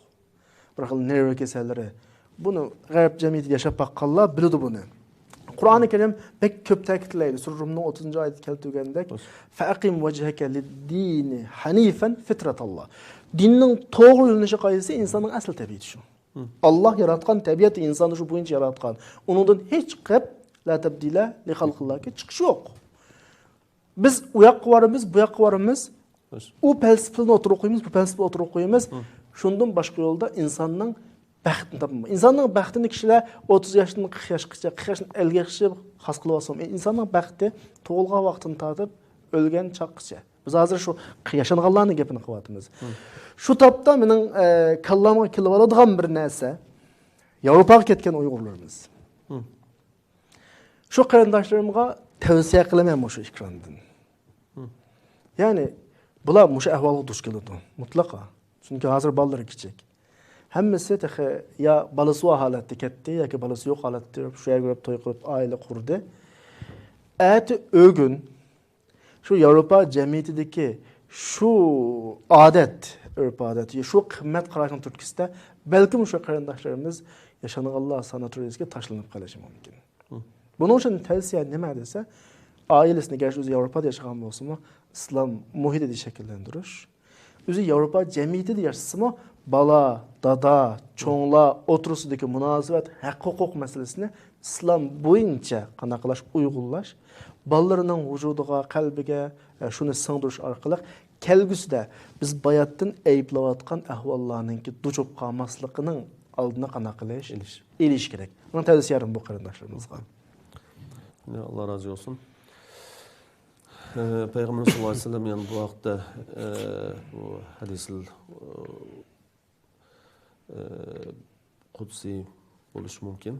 بىر خىل نېرۋا كېسەللىرى. بۇنى غەرب جەمئىيىتىدە ياشاپ باققانلار بىلىدۇ بۇنى. قۇرئانى كەرىم بەك كۆپ تەكىتلەيدۇ. سۈرە رۇمنىڭ ئوتتۇزىنچى ئايىتىدە كەلتۈرگەندەك، فەقىم ۋەجھەكە لىددىنى ھەنىفەن فىترەتاللا. دىننىڭ توغرا يۆنىلىشى قايسى؟ ئىنساننىڭ ئەسلى تەبىئىتى شۇ. مم. ئاللاھ ياراتقان تەبىئەت ئىنساننى شۇ بويىچە ياراتقان. ئۇنىڭدىن ھېچ قېپ لا تەبدىلە لىخەلقىللاھكە چىقىش يوق. بىز ئۇ ياققا بارىمىز، بۇ ياققا بارىمىز. بس. ئۇ پەلسەپىنى ئوتتۇرىغا قويىمىز، بۇ پەلسەپىنى ئوتتۇرىغا قويىمىز. مم. شۇندىن باشقا يولدا ئىنساننىڭ بەختىنى تاپالمايدۇ. ئىنساننىڭ بەختىنى كىشىلەر ئوتتۇز ياشتىن قىرىق ياشقىچە، قىرىق ياشتىن ئەللىك ياشقىچە خاس قىلىۋالسىمۇ، ئىنساننىڭ بەختى تۇغۇلغان ۋاقتىدىن تارتىپ ئۆلگەن چاغقىچە. بىز ھازىر شۇ ياشانغانلارنىڭ گېپىنى قىلىۋاتىمىز. مم. شۇ تاپتا مېنىڭ، ئە، كاللامغا كېلىۋالىدىغان بىر نەرسە، ياۋروپاغا كەتكەن ئۇيغۇرلىرىمىز. مم. شۇ قېرىنداشلىرىمغا تەۋسىيە قىلىمەن مۇشۇ ئېكراندىن. مم. يەنى بۇلار مۇشۇ ئەھۋالغا دۇچ كېلىدۇ، مۇتلەقا. چۈنكى ھازىر بالىلىرى كىچىك. ھەممىسى تېخى يا بالىسى بار ھالەتتە كەتتى، ياكى بالىسى يوق ھالەتتە شۇ يەرگە بېرىپ توي قىلىپ ئائىلە قۇردى. ئەتە ئۆگۈن شۇ ياۋروپا جەمئىيىتىدىكى شۇ ئادەت، ئۆرپ-ئادەت، شۇ قىممەت قاراشنىڭ تۈرتكىسىدە بەلكىم شۇ قېرىنداشلىرىمىز ياشانغانلار ساناتورىيىسىگە تاشلىنىپ قېلىشى مۇمكىن. مم. بۇنىڭ ئۈچۈن تەۋسىيە نېمە دېسە، ئائىلىسىنى گەرچە ئۆزى ياۋروپادا ياشىغان بولسىمۇ، ئىسلام مۇھىتىدا شەكىللەندۈرۈش. ئۆزى ياۋروپا جەمئىيىتىدە ياشىسىمۇ، بالا، دادا، چوڭلار ئوتتۇرىسىدىكى مۇناسىۋەت، ھەق-ھوقۇق مەسىلىسىنى ئىسلام بويىچە قانداق قىلاش، ئۇيغۇنلاش. بالىلىرىنىڭ ۋۇجۇدىغا، قەلبىگە، ئە، شۇنى سىڭدۈرۈش ئارقىلىق كەلگۈسىدە بىز باياتىن ئەيىبلەۋاتقان ئەھۋاللارنىڭكى دۇچ بولۇپ قالماسلىقىنىڭ ئالدىنى قانداق قىلىش؟ ئېلىش. ئېلىش كېرەك. مېنىڭ تەۋسىيەم بۇ قېرىنداشلىرىمىزغا. يا، ئاللا رازى بولسۇن. ئە، پەيغەمبەر ساللاللاھۇ ئەلەيھى ۋەسەللەم يەنە بۇ ھەقتە، ئە، بۇ ھەدىسىل، ئە، ئە، قۇدسىي بولۇشى مۇمكىن.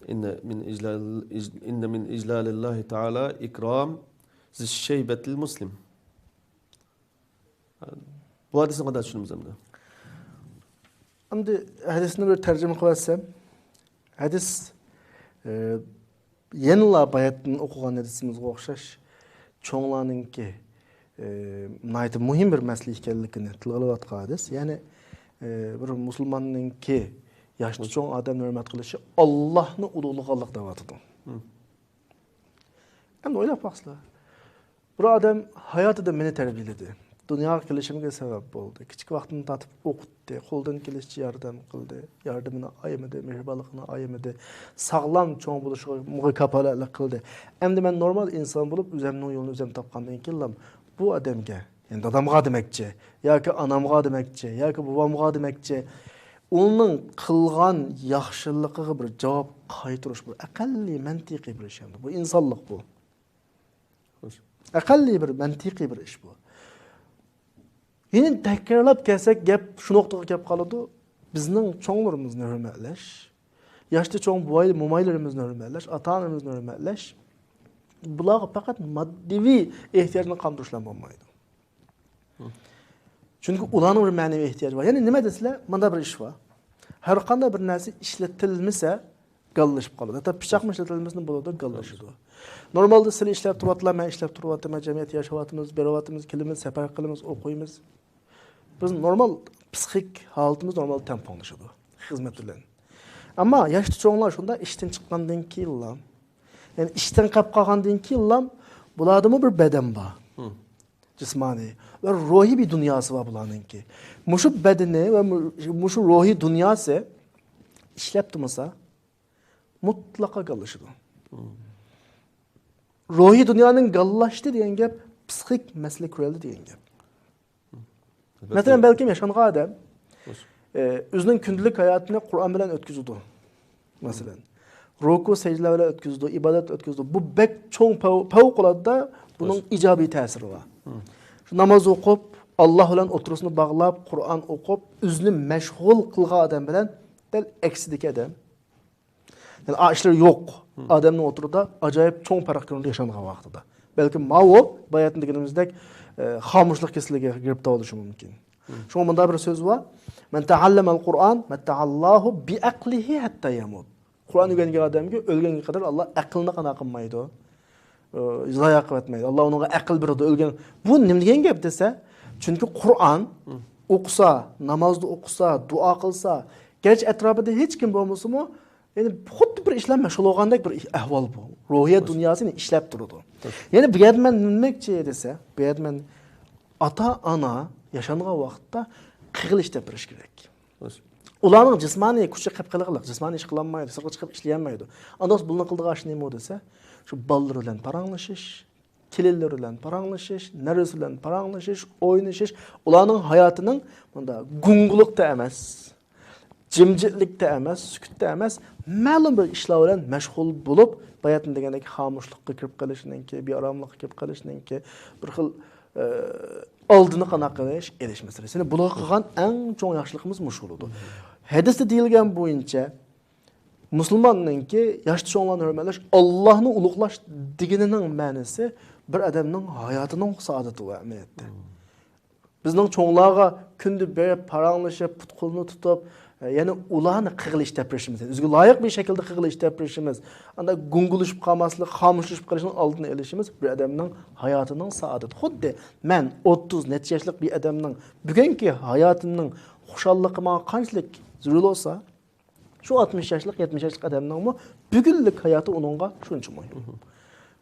إن من إجلال، إن من إجلال الله تعالى إكرام ذي الشيبة المسلم. بۇ ھەدىسنى قانداق چۈشىنىمىز ئەمدى؟ ئەمدى ھەدىسنى بىر تەرجىمە قىلىۋەتسەم، ھەدىس، ئە، يەنىلا باياتىن ئوقۇغان ھەدىسىمىزگە ئوخشاش چوڭلارنىڭكى، ئى، ناھايىتى مۇھىم بىر مەسىلە ئىكەنلىكىنى تىلغا ئېلىۋاتقان ھەدىس. يەنى، ئى، بىر مۇسۇلماننىڭكى ياشتا چوڭ ئادەمنى ھۆرمەت قىلىشى ئاللاھنى ئۇلۇغلىغانلىق دەۋاتىدۇ. مم. ئەمدى ئويلاپ باقسىلا، بىر ئادەم ھاياتىدا مېنى تەربىيەلىدى، دۇنياغا كېلىشىمگە سەۋەب بولدى، كىچىك ۋاقتىمدىن تارتىپ ئوقۇتتى، قولىدىن كېلىشىچە ياردەم قىلدى، ياردىمىنى ئايىمىدى، مېھرىبانلىقىنى ئايىمىدى، ساغلام چوڭ بولۇشىغا كاپالەتلىك قىلدى. ئەمدى مەن نورمال ئىنسان بولۇپ، ئۆزەمنىڭ يولىنى ئۆزەم تاپقاندىن كېيىنلا بۇ ئادەمگە، يەنى دادامغا دېمەكچى، ياكى ئانامغا دېمەكچى، ياكى بوۋامغا دېمەكچى، ئۇنىڭ قىلغان ياخشىلىقىغا بىر جاۋاب قايتۇرۇش، بۇ ئەقەللىي مەنتىقىي بىر ئىش ئەمدى. بۇ ئىنسانلىق بۇ. خوش. ئەقەللىي بىر مەنتىقىي بىر ئىش بۇ. يەنە تەكرارلاپ كەلسەك، گەپ شۇ نۇقتىغا كەپ قالىدۇ. بىزنىڭ چوڭلىرىمىزنى ھۆرمەتلەش، ياشتا چوڭ بوۋاي، مومايلىرىمىزنى ھۆرمەتلەش، ئاتا-ئانىمىزنى ھۆرمەتلەش، بۇلارغا پەقەت ماددىۋى ئېھتىياجنى قاندۇرۇشلا بولمايدۇ. چۈنكى ئۇلارنىڭ بىر مەنىۋى ئېھتىياجى بار. يەنى نېمە دېسىلە، مۇنداق بىر ئىش بار. ھەر قانداق بىر نەرسە ئىشلىتىلمىسە، گاللىشىپ قالىدۇ. ھەتتا پىچاقمۇ ئىشلىتىلمىسىمۇ بولىدۇ، گاللىشىدۇ. نورمالدا سىلى ئىشلەپ تۇرۇۋاتىلا، مەن ئىشلەپ تۇرۇۋاتىمەن، جەمئىيەتتە ياشاۋاتىمىز، بېرىۋاتىمىز، كېلىمىز، سەپەر قىلىمىز، ئوقۇيمىز. بىز نورمال پسىخىك ھالىتىمىز نورمال تەڭپۇڭلىشىدۇ خىزمەت بىلەن. ئەمما ياشتا چوڭلار شۇنداق ئىشتىن چىققاندىن كېيىنلا، يەنى ئىشتىن قېلىپ قالغاندىن كېيىنلا بۇلاردىمۇ بىر بەدەن بار. جىسمانىي ۋە روھىي بىر دۇنياسى بار بۇلارنىڭكى. مۇشۇ بەدىنى ۋە مۇ-، مۇشۇ روھىي دۇنياسى ئىشلەپ تۇرمىسا، مۇتلەقا گاللىشىدۇ. روھىي دۇنيانىڭ گاللاشتى دېگەن گەپ، پسىخىك مەسىلە كۆرۈلدى دېگەن گەپ. مەسىلەن، بەلكىم ياشانغان ئادەم، ئە، ئۆزىنىڭ كۈندىلىك ھاياتىنى قۇرئان بىلەن ئۆتكۈزىدۇ. مەسىلەن، رۇكۇ، سەجدىلەر بىلەن ئۆتكۈزىدۇ، ئىبادەت ئۆتكۈزىدۇ. بۇ بەك چوڭ پەۋ-، پەۋقۇلئاددە بۇنىڭ ئىجابىي تەسىرى بار. شۇ ناماز ئوقۇپ، ئاللا بىلەن ئوتتۇرىسىنى باغلاپ، قۇرئان ئوقۇپ، ئۆزىنى مەشغۇل قىلغان ئادەم بىلەن دەل ئەكسىدىكى ئادەم. يەنى ئا ئىشلىرى يوق ئادەمنىڭ ئوتتۇرىدا ئاجايىپ چوڭ پەرق كۆرۈنىدۇ ياشانغان ۋاقتىدا. بەلكىم ماۋۇ باياتىن دېگىنىمىزدەك، ئە، خامۇشلۇق كېسىلىگە گىرىپتار بولۇشى مۇمكىن. شۇڭا مۇنداق بىر سۆز بار، مەن تەئەللەمەل قۇرئان مەتتەئەللاھۇ بىئەقلىھى ھەتتا يەمۇت. قۇرئان ئۆگەنگەن ئادەمگە ئۆلگەنگە قەدەر ئاللا ئەقىلنى قانا قىلمايدۇ. ئە، زايە قىلىۋەتمەيدۇ. ئاللا ئۇنىڭغا ئەقىل بېرىدۇ، ئۆلگەن. بۇ نېمە دېگەن گەپ دېسە، چۈنكى قۇرئان ئوقۇسا، نامازدا ئوقۇسا، دۇئا قىلسا، گەرچە ئەتراپىدا ھېچ كىم بولمىسىمۇ، يەنى خۇددى بىر ئىش بىلەن مەشغۇل بولغاندەك بىر ئەھۋال بۇ. روھىيە دۇنياسىنى ئىشلەپ تۇرىدۇ. يەنى بۇ يەردە مەن نېمە دېمەكچى دېسە، بۇ يەردە مەن ئاتا-ئانا ياشانغان ۋاقىتتا قىلغىلى ئىشلەپ بېرىش كېرەك. ئۇلارنىڭ جىسمانىي كۈچى قېلىپ قېلىغلىق، جىسمانىي ئىش قىلالمايدۇ، سىرتقا چىقىپ ئىشلىيەلمەيدۇ. ئانداق بولسا بۇلارنىڭ قىلىدىغان ئىشى نېمە دېسە، شۇ بالىلىرى بىلەن پاراڭلىشىش، كېلىنلىرى بىلەن پاراڭلىشىش، نەۋرىسى بىلەن پاراڭلىشىش، ئوينىشىش، ئۇلارنىڭ ھاياتىنىڭ مۇنداق گۇڭگىلىقتا ئەمەس، جىمجىتلىكتە ئەمەس، سۈكۈتتە ئەمەس، مەلۇم بىر ئىشلار بىلەن مەشغۇل بولۇپ، باياتىن دېگەندەك خامۇشلۇققا كىرىپ قېلىشنىڭكى، بىئاراملىققا كىرىپ قېلىشنىڭكى بىر خىل، ئە، ئالدىنى قانداق قىلىش، ئېلىش مەسىلىسى. يەنى بۇلارغا قىلغان ئەڭ چوڭ ياخشىلىقىمىز مۇشۇ بولىدۇ. ھەدىستە دېيىلگەن بويىچە، مۇسۇلماننىڭكى ياشتا چوڭلارنى ھۆرمەتلەش، ئاللانى ئۇلۇغلاش دېگىنىنىڭ مەنىسى بىر ئادەمنىڭ ھاياتىنىڭ سائادىتى ئۇ ئەمەلىيەتتە. بىزنىڭ چوڭلارغا كۈندە بېرىپ، پاراڭلىشىپ، پۇت-قولىنى تۇتۇپ، يەنى ئۇلارنى قىلغىلى ئىشلەپ بېرىشىمىز، ئۆزىگە لايىق بىر شەكىلدە قىلغىلى ئىشلەپ بېرىشىمىز، ئاندا گۇڭگىلىشىپ قالماسلىق، خامۇشلىشىپ قېلىشنىڭ ئالدىنى ئېلىشىمىز بىر ئادەمنىڭ ھاياتىنىڭ سائادىتى. خۇددى مەن ئوتتۇز نەچچە ياشلىق بىر ئادەمنىڭ بۈگۈنكى ھاياتىمنىڭ خۇشاللىقى ماڭا قانچىلىك زۆرۈر بولسا، شۇ ئاتمىش ياشلىق، يەتمىش ياشلىق ئادەمنىڭمۇ بۈگۈنلۈك ھاياتى ئۇنىڭغا شۇنچە مۇھىم.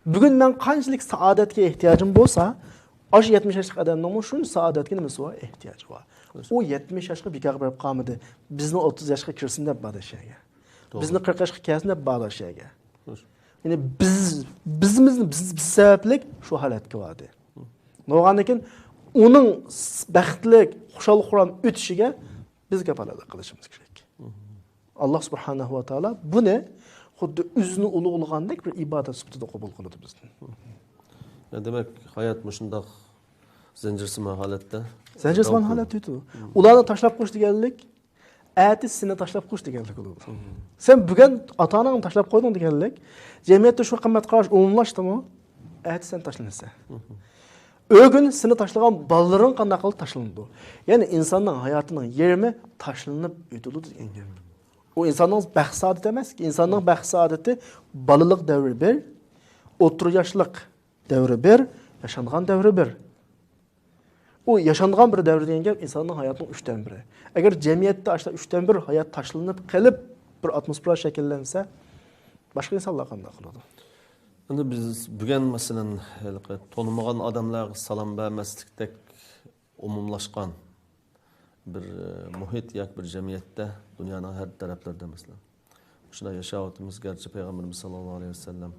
بۈگۈن مەن قانچىلىك سائادەتكە ئېھتىياجىم بولسا، ئاشۇ يەتمىش ياشلىق ئادەمنىڭمۇ شۇنچە سائادەتكە نېمىسى بار؟ ئېھتىياجى بار. ئۇ يەتمىش ياشقا بىكارغا بېرىپ قالمىدى. بىزنى ئوتتۇز ياشقا كىرسۇن دەپ باردى شۇ يەرگە. بىزنى قىرىق ياشقا كەلسۇن دەپ باردى شۇ يەرگە. يەنى بىز، بىزمىزنى، بىز، بىز سەۋەبلىك شۇ ھالەتكە باردى. بولغاندىن كېيىن ئۇنىڭ بەختلىك، خۇشال-خۇرام ئۆتۈشىگە بىز كاپالەتلىك قىلىشىمىز كېرەك. ئاللا سۇبھانەھۇ ۋە تائالا بۇنى خۇددى ئۆزىنى ئۇلۇغلىغاندەك بىر ئىبادەت سۈپىتىدە قوبۇل قىلىدۇ بىزدىن. يا، دېمەك، ھايات مۇشۇنداق زەنجىرسىمان ھالەتتە. زەنجىرسىمان ھالەتتە يۈرىدۇ. ئۇلارنى تاشلاپ قويۇش دېگەنلىك، ئەتىسى سېنى تاشلاپ قويۇش دېگەنلىك بولىدۇ. سەن بۈگۈن ئاتا-ئاناڭنى تاشلاپ قويدۇڭ دېگەنلىك، جەمئىيەتتە شۇ قىممەت قاراش ئومۇملاشتىمۇ؟ ئەتىسى سەن تاشلىنىسەن. بۈگۈن سېنى تاشلىغان بالىلىرىڭ قانداق قىلىپ تاشلىنىدۇ؟ يەنى ئىنساننىڭ ھاياتىنىڭ يېرىمى تاشلىنىپ ئۆتىدۇ دېگەن گەپ. ئۇ ئىنساننىڭ بەخت سائادىتى ئەمەسكى. ئىنساننىڭ بەخت سائادىتى بالىلىق دەۋرى بىر، ئوتتۇرا ياشلىق دەۋرى بىر، ياشانغان دەۋرى بىر. ئۇ ياشانغان بىر دەۋر دېگەن گەپ ئىنساننىڭ ھاياتىنىڭ ئۈچتىن بىرى. ئەگەر جەمئىيەتتە ئاشۇنداق ئۈچتىن بىر ھايات تاشلىنىپ قېلىپ، بىر ئاتموسفېرا شەكىللەنسە، باشقا ئىنسانلار قانداق قىلىدۇ؟ ئەمدى بىز بۈگۈن، مەسىلەن، ھېلىقى تونۇمىغان ئادەملەرگە سالام بەرمەسلىكتەك ئومۇملاشقان بىر، ئە، مۇھىت ياكى بىر جەمئىيەتتە، دۇنيانىڭ ھەر تەرەپلىرىدە، مەسىلەن، شۇنداق ياشاۋاتىمىز. گەرچە پەيغەمبىرىمىز ساللاللاھۇ ئەلەيھى ۋەسەللەم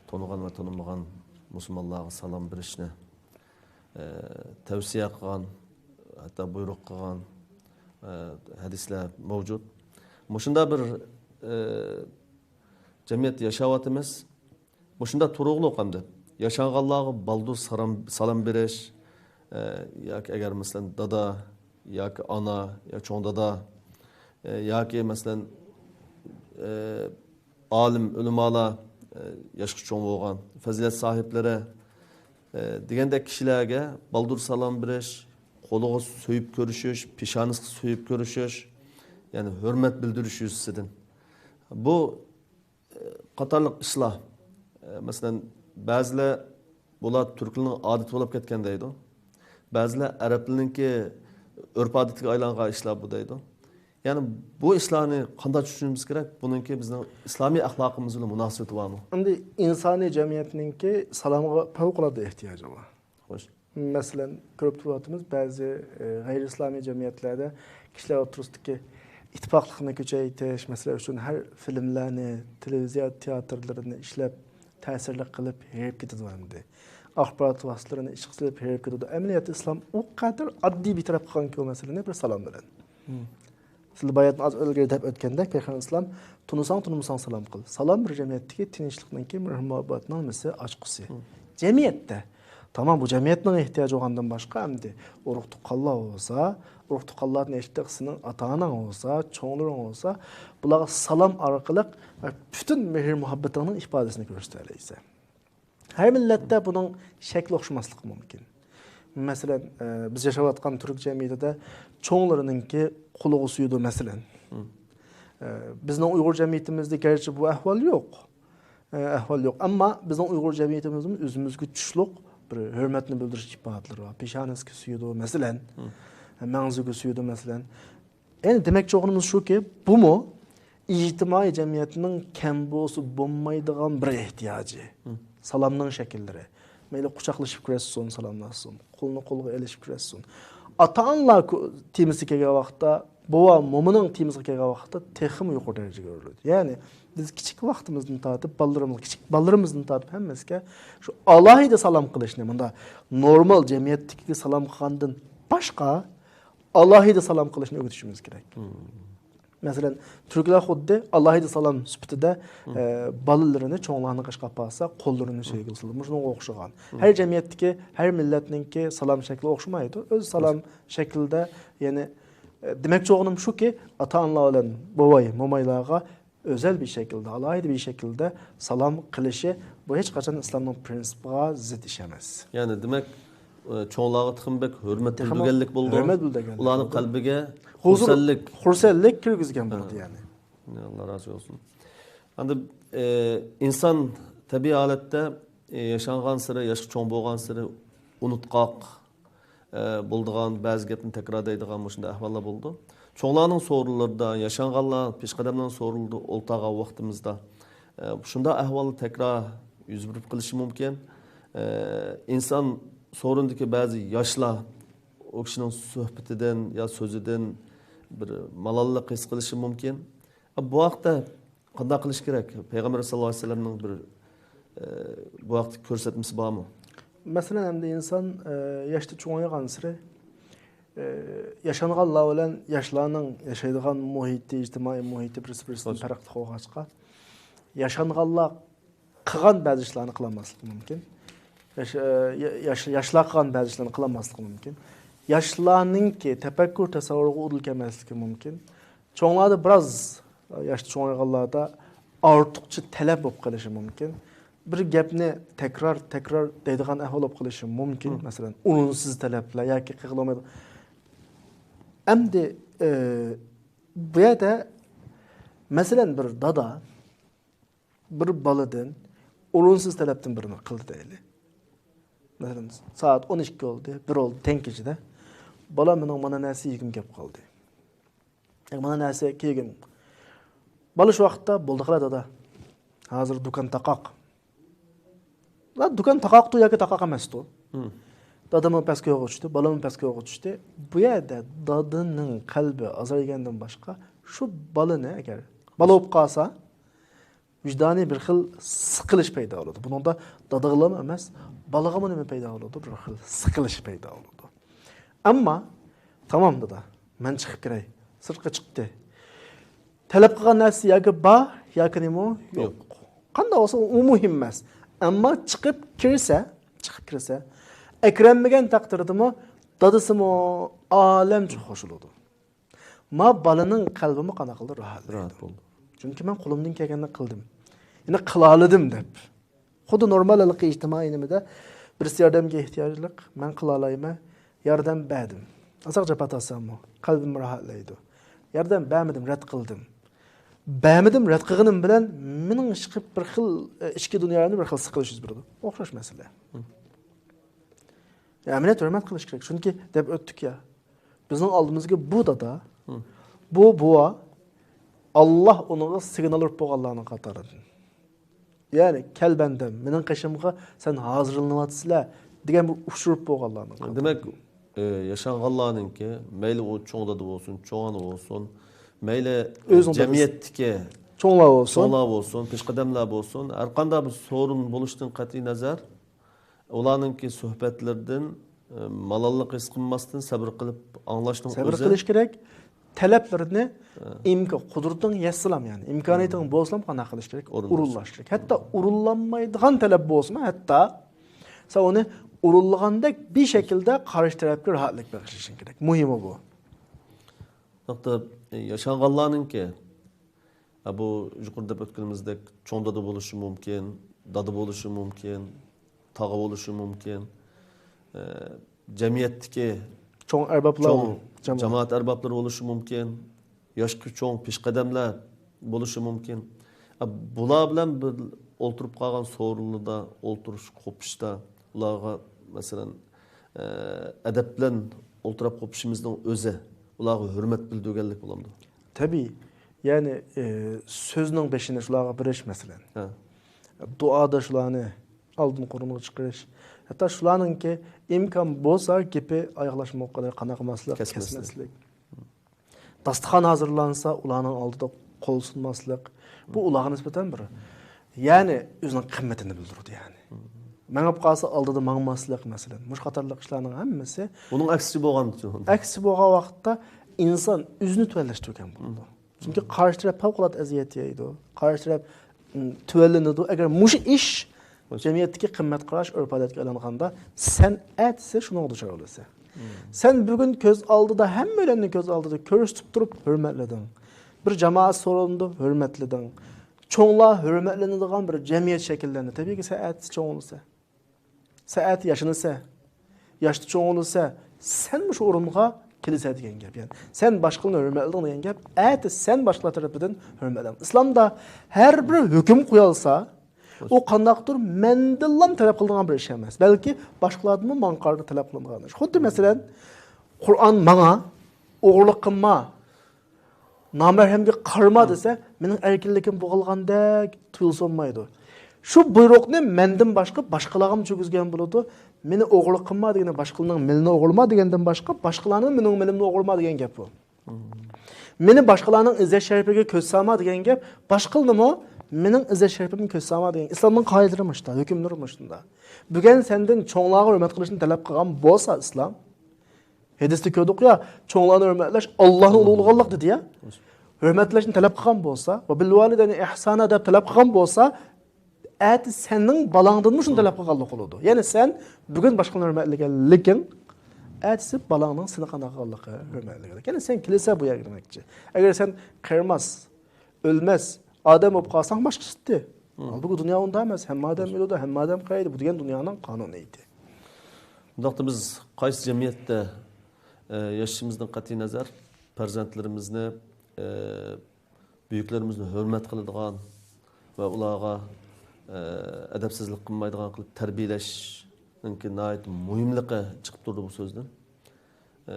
تونۇغان ۋە تونۇمىغان مۇسۇلمانلارغا سالام بېرىشنى، ئە، تەۋسىيە قىلغان، ھەتتا بۇيرۇق قىلغان، ئە، ھەدىسلەر مەۋجۇت. مۇشۇنداق بىر، ئە، جەمئىيەتتە ياشاۋاتىمىز. مۇشۇنداق تۇرۇقلۇق ئەمدى ياشانغانلارغا بالدۇر سالام، سالام بېرىش، ئە، ياكى ئەگەر، مەسىلەن، دادا ياكى ئانا يا چوڭ دادا، ئە، ياكى، مەسىلەن، ئە، ئالىم، ئۆلىمالار، ئە، ياشقا چوڭ بولغان پەزىلەت ساھىبلىرى، ئە، دېگەندەك كىشىلەرگە بالدۇر سالام بېرىش، قولىغا سۆيۈپ كۆرۈشۈش، پېشانىسىغا سۆيۈپ كۆرۈشۈش، يەنى ھۆرمەت بىلدۈرۈش يۈزىسىدىن. بۇ قاتارلىق ئىشلار. ئە، مەسىلەن، بەزىلەر بۇلار تۈركلەرنىڭ ئادىتى بولۇپ كەتكەن دەيدۇ. بەزىلەر ئەرەبلەرنىڭكى ئۆرپ-ئادىتىگە ئايلانغان ئىشلار بۇ دەيدۇ. يەنى بۇ ئىشلارنى قانداق چۈشىنىشىمىز كېرەك؟ بۇنىڭكى بىزنىڭ ئىسلامىي ئەخلاقىمىز بىلەن مۇناسىۋىتى بارمۇ؟ ئەمدى ئىنسانىي جەمئىيەتنىڭكى سالامغا پەۋقۇلئاددە ئېھتىياجى بار. خوش. مەسىلەن، كۆرۈپ تۇرۇۋاتىمىز، بەزى، ئى، غەيرىي ئىسلامىي جەمئىيەتلەردە كىشىلەر ئوتتۇرىسىدىكى ئىتتىپاقلىقنى كۈچەيتىش، مەسىلەن ئۈچۈن، ھەر فىلىملەرنى، تېلېۋىزىيە تىياتىرلىرىنى ئىشلەپ، تەسىرلىك قىلىپ ھېرىپ كېتىدۇ ئەمدى. ئاخبارات ۋاسىتىلىرىنى ئىشقا سېلىپ ھېرىپ كېتىدۇ. ئەمەلىيەتتە ئىسلام ئۇ قەدەر ئاددىي بىر تەرەپ قىلغانكى ئۇ مەسىلىنى بىر سالام بىلەن. سىلەر باياتىن ئاز ئىلگىرى دەپ ئۆتكەندەك، پەيغەمبەر ئەلەيھىسسالام، «تونۇساڭ، تونۇمىساڭ سالام قىل.» سالام بىر جەمئىيەتتىكى تىنچلىقنىڭكى، مېھىر-مۇھەببەتنىڭ نېمىسى، ئاچقۇسى. جەمئىيەتتە. تامام، بۇ جەمئىيەتنىڭ ئېھتىياجى بولغاندىن باشقا، ئەمدى ئۇرۇق-تۇغقانلار بولسا، ئۇرۇق-تۇغقانلاردىن ئېيتتۇق، سېنىڭ ئاتا-ئاناڭ بولسا، چوڭلىرىڭ بولسا، بۇلارغا سالام ئارقىلىق پۈتۈن مېھىر-مۇھەببىتىڭنىڭ ئىپادىسىنى كۆرسىتەلەيسەن. ھەر مىللەتتە بۇنىڭ شەكلى ئوخشىماسلىقى مۇمكىن. مەسىلەن، ئە، بىز ياشاۋاتقان تۈرك جەمئىيىتىدە چوڭلىرىنىڭكى قولىغا سۆيىدۇ، مەسىلەن. ئە، بىزنىڭ ئۇيغۇر جەمئىيىتىمىزدە گەرچە بۇ ئەھۋال يوق، ئە، ئەھۋال يوق، ئەمما بىزنىڭ ئۇيغۇر جەمئىيىتىمىزدىمۇ ئۆزىمىزگە چۈشلۈك بىر ھۆرمەتنى بىلدۈرۈش ئىپادىلىرى بار. پېشانىسىگە سۆيىدۇ، مەسىلەن. مەڭزىگە سۆيىدۇ، مەسىلەن. يەنى دېمەكچى بولغىنىمىز شۇكى، بۇمۇ ئىجتىمائىي جەمئىيەتنىڭ كەم بولسا بولمايدىغان بىر ئېھتىياجى. سالامنىڭ شەكىللىرى. مەيلى قۇچاقلىشىپ كۆرۈشسۇن، سالاملاشسۇن، قولنى قولغا ئېلىشىپ كۆرۈشسۇن. ئاتا-ئانىلار كو-، تېمىسى كەلگەن ۋاقىتتا، بوۋا، مومىنىڭ تېمىسىغا كەلگەن ۋاقىتتا تېخىمۇ يۇقىرى دەرىجىگە ئۆرلىدى. يەنى بىز كىچىك ۋاقتىمىزدىن تارتىپ، بالىلىرىمىز، كىچىك بالىلىرىمىزدىن تارتىپ ھەممىسىگە شۇ ئالاھىدە سالام قىلىشنى، مۇنداق نورمال جەمئىيەتتىكىگە سالام قىلغاندىن باشقا، ئالاھىدە سالام قىلىشنى ئۆگىتىشىمىز كېرەك. مەسىلەن، تۈركلەر خۇددى ئالاھىدە سالام سۈپىتىدە، ئە، بالىلىرىنى چوڭلارنىڭ قېشىغا ئاپارسا، قوللىرىنى سۆيگىلى سالىدۇ. مۇشۇنىڭغا ئوخشىغان. ھەر جەمئىيەتتىكى، ھەر مىللەتنىڭكى سالام شەكلى ئوخشىمايدۇ. ئۆز سالام شەكلىدە، يەنى، ئە، دېمەكچى بولغىنىم شۇكى، ئاتا-ئانىلار بىلەن بوۋاي، مومايلارغا ئۆزەل بىر شەكىلدە، ئالاھىدە بىر شەكىلدە سالام قىلىشى، بۇ ھېچقاچان ئىسلامنىڭ پرىنسىپىغا زىت ئىش ئەمەس. يەنى دېمەك، ئە، چوڭلارغا تېخىمۇ بەك ھۆرمەت بىلدۈرگەنلىك بولىدۇ. ھۆرمەت بىلدۈرگەنلىك بولىدۇ. ئۇلارنىڭ قەلبىگە ھۇزۇر، خۇرسەنلىك، خۇرسەنلىك كىرگۈزگەن بولىدۇ، يەنى. ئاللا رازى بولسۇن. ئەمدى، ئە، ئىنسان تەبىئىي ھالەتتە، ئە، ياشانغانسېرى، ياشقا چوڭ بولغانسېرى ئۇنتقاق، ئە، بولىدىغان، بەزى گەپنى تەكرار دەيدىغان مۇشۇنداق ئەھۋاللار بولىدۇ. چوڭلارنىڭ سورۇنلىرىدا، ياشانغانلار، پېشقەدەملەرنىڭ سورۇنلىرىدا ئولتۇرغان ۋاقتىمىزدا، ئە، شۇنداق ئەھۋاللار تەكرار يۈز بېرىپ قېلىشى مۇمكىن. ئە، ئىنسان سورۇندىكى بەزى ياشلار ئۇ كىشىنىڭ سۆھبىتىدىن يا سۆزىدىن بىر مالاللىق ھېس قىلىشى مۇمكىن. ئە، بۇ ھەقتە قانداق قىلىش كېرەك؟ پەيغەمبەر ساللاللاھۇ ئەلەيھى ۋەسەللەمنىڭ بىر بۇ ھەقتە كۆرسەتمىسى بارمۇ؟ مەسىلەن، ئەمدى ئىنسان ئە، ياشتا چوڭايغانسېرى ئە، ياشانغانلار بىلەن ياشلارنىڭ ياشايدىغان مۇھىتى، ئىجتىمائىي مۇھىتى بىرسى بىرسىدىن پەرقلىق بولغاچقا، ياشانغانلار قىلغان بەزى ئىشلارنى قىلالماسلىقى مۇمكىن. ياش، ئە، ياش، ياشلار قىلغان بەزى ئىشلارنى قىلالماسلىقى مۇمكىن. ياشلارنىڭكى تەپەككۇر تەسەۋۋۇرىغا ئۇدۇل كەلمەسلىكى مۇمكىن. چوڭلاردا بىراز، ياشتا چوڭايغانلاردا ئارتۇقچە تەلەپ بولۇپ قېلىشى مۇمكىن. بىر گەپنى تەكرار تەكرار دەيدىغان ئەھۋال بولۇپ قېلىشى مۇمكىن. مەسىلەن، ئورۇنسىز تەلەپلەر ياكى قىلغىلى بولمايدىغان. ئەمدى ئى، بۇ يەردە مەسىلەن بىر دادا بىر بالىدىن ئورۇنسىز تەلەپتىن بىرىنى قىلدى دەيلى. مەسىلەن، سائەت ئون ئىككى بولدى، بىر بولدى، تەڭ كېچىدە. بالا مېنىڭ مانا نەرسە يېگۈم كەپ قالدى. ياكى مانا نەرسە كىيگۈم. بالا شۇ ۋاقىتتا بولدى قىلا دادا. ھازىر دۇكان تاقاق. لا دۇكان تاقاقتۇ ياكى تاقاق ئەمەستۇ. دادىمۇ پەس كويغا چۈشتى، بالىمۇ پەس كويغا چۈشتى. بۇ يەردە دادىنىڭ قەلبى ئازايگەندىن باشقا شۇ بالىنى ئەگەر بالا بولۇپ قالسا، ۋىجدانىي بىر خىل سىقىلىش پەيدا بولىدۇ. بۇنىڭدا دادىغىلام ئەمەس، بالىغىمۇ نېمە پەيدا بولىدۇ؟ بىر خىل سىقىلىش پەيدا بولىدۇ. ئەمما، تامام دادا، مەن چىقىپ كىرەي. سىرتقا چىقتى. تەلەپ قىلغان نەرسىسى ياكى بار، ياكى نېمە؟ يوق. قانداق بولسا ئۇ مۇھىم ئەمەس. ئەمما چىقىپ كىرسە، چىقىپ كىرسە، ئەكرەممىگەن تەقدىردىمۇ دادىسىمۇ ئالەمچە خوش بولىدۇ. ما بالىنىڭ قەلبىمۇ قانداق قىلدى؟ راھەتلەيدۇ. راھەت بولدى. چۈنكى مەن قولۇمدىن كەلگەننى قىلدىم. يەنى قىلالىدىم دەپ. خۇددى نورمال ھېلىقى ئىجتىمائىي نېمىدە بىرسى ياردەمگە ئېھتىياجلىق، مەن قىلالايمەن، ياردەم بەردىم. ئازراق جاپا تارتساممۇ قەلبىم راھەتلەيدۇ. ياردەم بەرمىدىم، رەت قىلدىم. بەرمىدىم، رەت قىلغىنىم بىلەن مېنىڭ ئىشقىلىپ بىر خىل ئە، ئىچكى دۇنيامدا بىر خىل سىقىلىش يۈز بېرىدۇ. ئوخشاش مەسىلە. يا، ئەمەلىيەتتە ھۆرمەت قىلىش كېرەك. چۈنكى دەپ ئۆتتۇق يا. بىزنىڭ ئالدىمىزدىكى بۇ دادا، بۇ بوۋا، ئاللا ئۇنىڭغا سىگنال ئۇرۇپ بولغانلارنىڭ قاتارىدىن. يەنى، كەل بەندەم، مېنىڭ قېشىمغا سەن ھازىرلىنىۋاتىسىلەر دېگەن بىر ئۇچۇر ئۇرۇپ بولغانلارنىڭ قاتارىدىن. دېمەك، ئى، ياشانغانلارنىڭكى، مەيلى ئۇ چوڭ دادا بولسۇن، چوڭ ئانا بولسۇن، مەيلى ئۆزىنىڭ جەمئىيەتتىكى چوڭلار بولسۇن. چوڭلار بولسۇن، پېشقەدەملەر بولسۇن، ھەر قانداق بىر سورۇن بولۇشتىن قەتئىي نەزەر، ئۇلارنىڭكى سۆھبەتلىرىدىن، ئى، مالاللىق ھېس قىلماستىن سەۋر قىلىپ ئاڭلاشنىڭ سەۋر ئۆزى. قىلىش كېرەك. تەلەپلىرىنى ئىمكان، قۇدرىتىڭ يەتسىلام، يەنى ئىمكانىيىتىڭ بولسىلام قانداق قىلىش كېرەك؟ ئورۇنلاش. ئورۇنلاش كېرەك. ھەتتا ئورۇنلانمايدىغان تەلەپ بولسىمۇ، ھەتتا سەن ئۇنى ئورۇنلىغاندەك بىر شەكىلدە قارشى تەرەپكە راھەتلىك بېغىشلىشىڭ كېرەك. مۇھىمى بۇ. ھەتتا ياشانغانلارنىڭكى، ھە، بۇ يۇقىرىدا دەپ ئۆتكىنىمىزدەك چوڭ دادا بولۇشى مۇمكىن، دادا بولۇشى مۇمكىن، تاغا بولۇشى مۇمكىن. ئە، جەمئىيەتتىكى چوڭ ئەربابلار، چوڭ جامائەت. جامائەت ئەربابلىرى بولۇشى مۇمكىن، ياشقا چوڭ پېشقەدەملەر بولۇشى مۇمكىن. ئە، بۇلار بىلەن بىر ئولتۇرۇپ قالغان سورۇنلىرىدا ئولتۇرۇش، قوپۇشتا ئۇلارغا، مەسىلەن، ئە، ئەدەپ بىلەن ئولتۇراپ قوپۇشىمىزنىڭ ئۆزى ئۇلارغا ھۆرمەت بىلدۈرگەنلىك بولامدۇ؟ تەبىئىي. يەنى، ئە، سۆزنىڭ بېشىنى شۇلارغا بېرىش، مەسىلەن. ھە. دۇئادا شۇلارنى ئالدىن قورۇنغا چىقىرىش. ھەتتا شۇلارنىڭكى ئىمكان بولسا گېپى ئاياغلاشمىغا قانداق قىلماسلىق، كەسمەسلىك. كەسمەسلىك. داستىخان ھازىرلانسا، ئۇلارنىڭ ئالدىدا قول سۇنماسلىق. بۇ ئۇلارغا نىسبەتەن بىر، يەنى ئۆزىنىڭ قىممىتىنى بىلدۈرىدۇ، يەنى. مېڭىپ قالسا، ئالدىدا ماڭماسلىق، مەسىلەن. مۇشۇ قاتارلىق ئىشلارنىڭ ھەممىسى. بۇنىڭ ئەكسىچە بولغان. ئەكسىچە بولغان ۋاقىتتا ئىنسان ئۆزىنى تۆۋەنلەشتۈرگەن بولىدۇ. چۈنكى قارشى تەرەپ پەۋقۇلئاددە ئەزىيەت يەيدۇ. قارشى تەرەپ، م، تۆۋەنلىنىدۇ. ئەگەر مۇشۇ ئىش جەمئىيەتتىكى قىممەت قاراش، ئۆرپ-ئادەتكە ئايلانغاندا، سەن ئەتىسى شۇنىڭغا دۇچار بولىسەن. سەن بۈگۈن كۆز ئالدىدا، ھەممەيلەننى كۆز ئالدىدا كۆرسىتىپ تۇرۇپ ھۆرمەتلىدىڭ. بىر جامائەت سورۇنىدا ھۆرمەتلىدىڭ. چوڭلار ھۆرمەتلىنىدىغان بىر جەمئىيەت شەكىللەندى. تەبىئىيكى، سەن ئەتىسى چوڭ بولىسەن. سەن ئەتە ياشىنىسەن. ياشتا چوڭ بولىسەن، سەن مۇشۇ ئورۇنغا كېلىسەن دېگەن گەپ. يەنى سەن باشقىلارنى ھۆرمەتلىدىڭ دېگەن گەپ، ئەتە سەن باشقىلار تەرىپىدىن ھۆرمەتلەن. ئىسلامدا ھەر بىر ھۆكۈم قويالسا، ئۇ قانداقتۇر مەندىنلا تەلەپ قىلىنغان بىر ئىش ئەمەس، بەلكى باشقىلاردىنمۇ ماڭا قارىتا تەلەپ قىلىنغان ئىش. خۇددى مەسىلەن، قۇرئان ماڭا ئوغرىلىق قىلما، نامەھرەمگە قارىما دېسە، مېنىڭ ئەركىنلىكىم بوغۇلغاندەك تۇيۇلسا بولمايدۇ. شۇ بۇيرۇقنى مەندىن باشقا باشقىلارغىمۇ كىرگۈزگەن بولىدۇ. مېنى ئوغرىلىق قىلما دېگىنى، باشقىلارنىڭ مېلىنى ئوغرىلىما دېگەندىن باشقا، باشقىلارنىڭ مېنىڭ مېلىمنى ئوغرىلىما دېگەن گەپ بۇ. مېنى باشقىلارنىڭ ئىززەت شەرىپىگە كۆز سالما دېگەن گەپ، باشقىلارنىمۇ مېنىڭ ئىززەت شەرىپىمنى كۆتۈرسەڭلار دېگەن. ئىسلامنىڭ قائىدىلىرى مۇشۇنداق، ھۆكۈملىرى مۇشۇنداق. بۈگۈن سەندىن چوڭلارغا ھۆرمەت قىلىشنى تەلەپ قىلغان بولسا ئىسلام، ھەدىستە كۆردۇققۇ، چوڭلارنى ھۆرمەتلەش ئاللاھنى ئۇلۇغلىغانلىق دېدى يا. ھۆرمەتلەشنى تەلەپ قىلغان بولسا، ۋە بىل ۋالىدەينى ئىھسانا دەپ تەلەپ قىلغان بولسا، ئەتە سەننىڭ بالاڭدىنمۇ شۇنى تەلەپ قىلغانلىق بولىدۇ. يەنى سەن بۈگۈن باشقىلارنى ھۆرمەتلىگەنلىكىڭ، ئەتىسى بالاڭنىڭ سېنى قانداق قىلغانلىقى ھۆرمەتلىگەنلىك. يەنى سەن كېلىسە بۇ يەرگە دېمەكچى. ئەگەر سەن قېرىماس، ئۆلمەس ئادەم بولۇپ قالساڭ، باشقىسى. ھالبۇكى دۇنيا ئۇنداق ئەمەس. ھەممە ئادەم ئۆلىدۇ، ھەممە ئادەم قېرىيدۇ. بۇ دېگەن دۇنيانىڭ قانۇنىيىتى. بۇنداقتا بىز قايسى جەمئىيەتتە، ئە، ياشىشىمىزدىن قەتئىينەزەر، پەرزەنتلىرىمىزنى، ئە، بۈيۈكلىرىمىزنى ھۆرمەت قىلىدىغان ۋە ئۇلارغا، ئە، ئەدەپسىزلىك قىلمايدىغان قىلىپ تەربىيەلەشنىڭكى ناھايىتى مۇھىملىقى چىقىپ تۇرىدۇ بۇ سۆزدىن. ئە،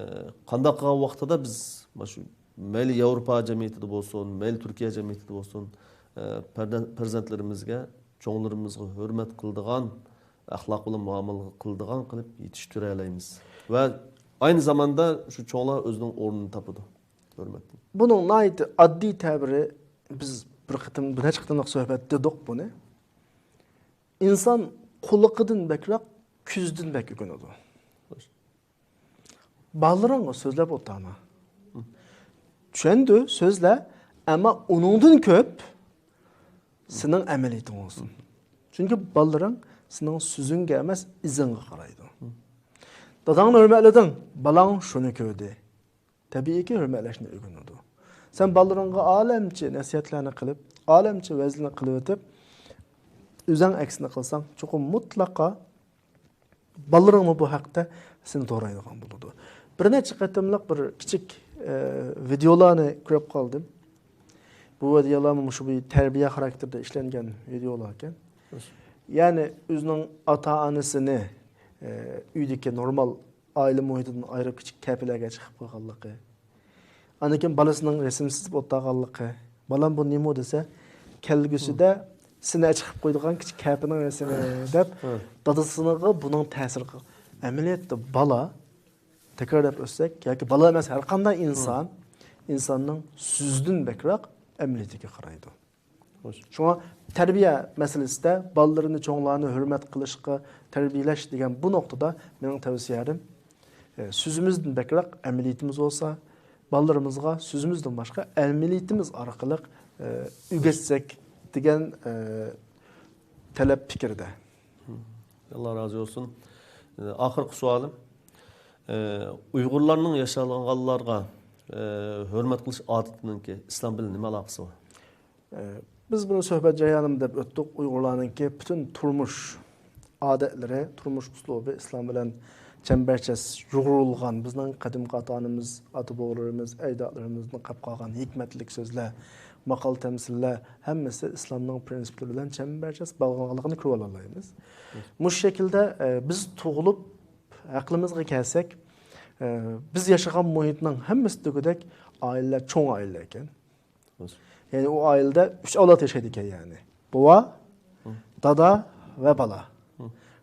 قانداق قىلغان ۋاقتىدا بىز مانا شۇ مەيلى ياۋروپا جەمئىيىتىدە بولسۇن، مەيلى تۈركىيە جەمئىيىتىدە بولسۇن، ئە، پەردە-، پەرزەنتلىرىمىزگە، چوڭلىرىمىزغا ھۆرمەت قىلىدىغان، ئەخلاق بىلەن مۇئامىلە قىلىدىغان قىلىپ يېتىشتۈرەلەيمىز. ۋە ئاينى زاماندا شۇ چوڭلار ئۆزىنىڭ ئورنىنى تاپىدۇ. ھۆرمەتتىن. بۇنىڭ ناھايىتى ئاددىي تەبىرى، بىز بىر قېتىم، بىر نەچچە قېتىملىق سۆھبەتتە دېدۇق بۇنى. ئىنسان قۇلىقىدىن بەكرەك كۆزىدىن بەك ئۆگىنىدۇ. خوش. بالىلىرىڭغا سۆزلەپ ئولتۇرما. چۈشەندى، سۆزلە، ئەمما ئۇنىڭدىن كۆپ سېنىڭ ئەمەلىيىتىڭ بولسۇن. چۈنكى بالىلىرىڭ سېنىڭ سۆزۈڭگە ئەمەس، ئىزىڭغا قارايدۇ. داداڭنى ھۆرمەتلىدىڭ، بالاڭ شۇنى كۆردى. تەبىئىيكى، ھۆرمەتلەشنى ئۆگىنىدۇ. سەن بالىلىرىڭغا ئالەمچە نەسىھەتلەرنى قىلىپ، ئالەمچە ۋەزلىنى قىلىۋېتىپ، ئۆزەڭ ئەكسىنى قىلساڭ، چوقۇم مۇتلەقا بالىلىرىڭمۇ بۇ ھەقتە سېنى دورايدىغان بولىدۇ. بىر نەچچە قېتىملىق بىر كىچىك، ئە، ۋىدېئولارنى كۆرۈپ قالدىم. بۇ ۋىدېئولارمۇ مۇشۇ بىر تەربىيە خاراكتېرىدا ئىشلەنگەن ۋىدېئولار ئىكەن. يەنى ئۆزىنىڭ ئاتا-ئانىسىنى، ئە، ئۆيدىكى نورمال ئائىلە مۇھىتىدىن ئايرىپ، كىچىك كەپىلەرگە چىقىپ قالغانلىقى. ئاندىن كېيىن بالىسىنىڭ رەسىمى سىزىپ ئولتۇرغانلىقى. بالام، بۇ نېمە دېسە، كەلگۈسىدە سېنى چىقىپ قويىدىغان كىچىك كەپىنىڭ رەسىمى دەپ، دادىسىغا بۇنىڭ تەسىرى قىل-، ئەمەلىيەتتە بالا، تەكرارلاپ ئۆتسەك، ياكى بالا ئەمەس، ھەر قانداق ئىنسان، ئىنساننىڭ سۆزىدىن بەكرەك ئەمەلىيىتىگە قارايدۇ. خوش. شۇڭا تەربىيە مەسىلىسىدە بالىلىرىنى، چوڭلارنى ھۆرمەت قىلىشقا تەربىيەلەش دېگەن بۇ نۇقتىدا مېنىڭ تەۋسىيەم، ئە، سۆزىمىزدىن بەكرەك ئەمەلىيىتىمىز بولسا، بالىلىرىمىزغا سۆزىمىزدىن باشقا ئەمەلىيىتىمىز ئارقىلىق، ئە، ئۆگەتسەك دېگەن، ئە، تەلەپ پىكىردە. ئاللا رازى بولسۇن. ئاخىرقى سوئالىم، ئۇيغۇرلارنىڭ ياشانغانلارغا ھۆرمەت قىلىش ئادىتىنىڭكى ئىسلام بىلەن نېمە ئالاقىسى بار؟ بىز بۇنى سۆھبەت جەريانىدا دەپ ئۆتتۇق. ئۇيغۇرلارنىڭكى پۈتۈن تۇرمۇش ئادەتلىرى، تۇرمۇش ئۇسلۇبى ئىسلام بىلەن چەمبەرچاس يۇغۇرۇلغان. بىزنىڭ قەدىمكى ئاتا-ئانىمىز، ئاتا-بوۋىلىرىمىز، ئەجدادلىرىمىزدىن قاپ قالغان ھېكمەتلىك سۆزلەر، ماقال-تەمسىللەر ھەممىسى ئىسلامنىڭ پرىنسىپلىرى بىلەن چەمبەرچاس باغلانغانلىقىنى كۆرۈۋالالايمىز. مۇشۇ شەكىلدە، ئە، بىز تۇغۇلۇپ ئەقلىمىزگە كەلسەك، ئە، بىز ياشىغان مۇھىتنىڭ ھەممىسى دېگۈدەك ئائىلىلەر چوڭ ئائىلىلەر ئىكەن. يەنى ئۇ ئائىلىدە ئۈچ ئەۋلاد ياشايدىكەن، يەنى بوۋا، دادا ۋە بالا.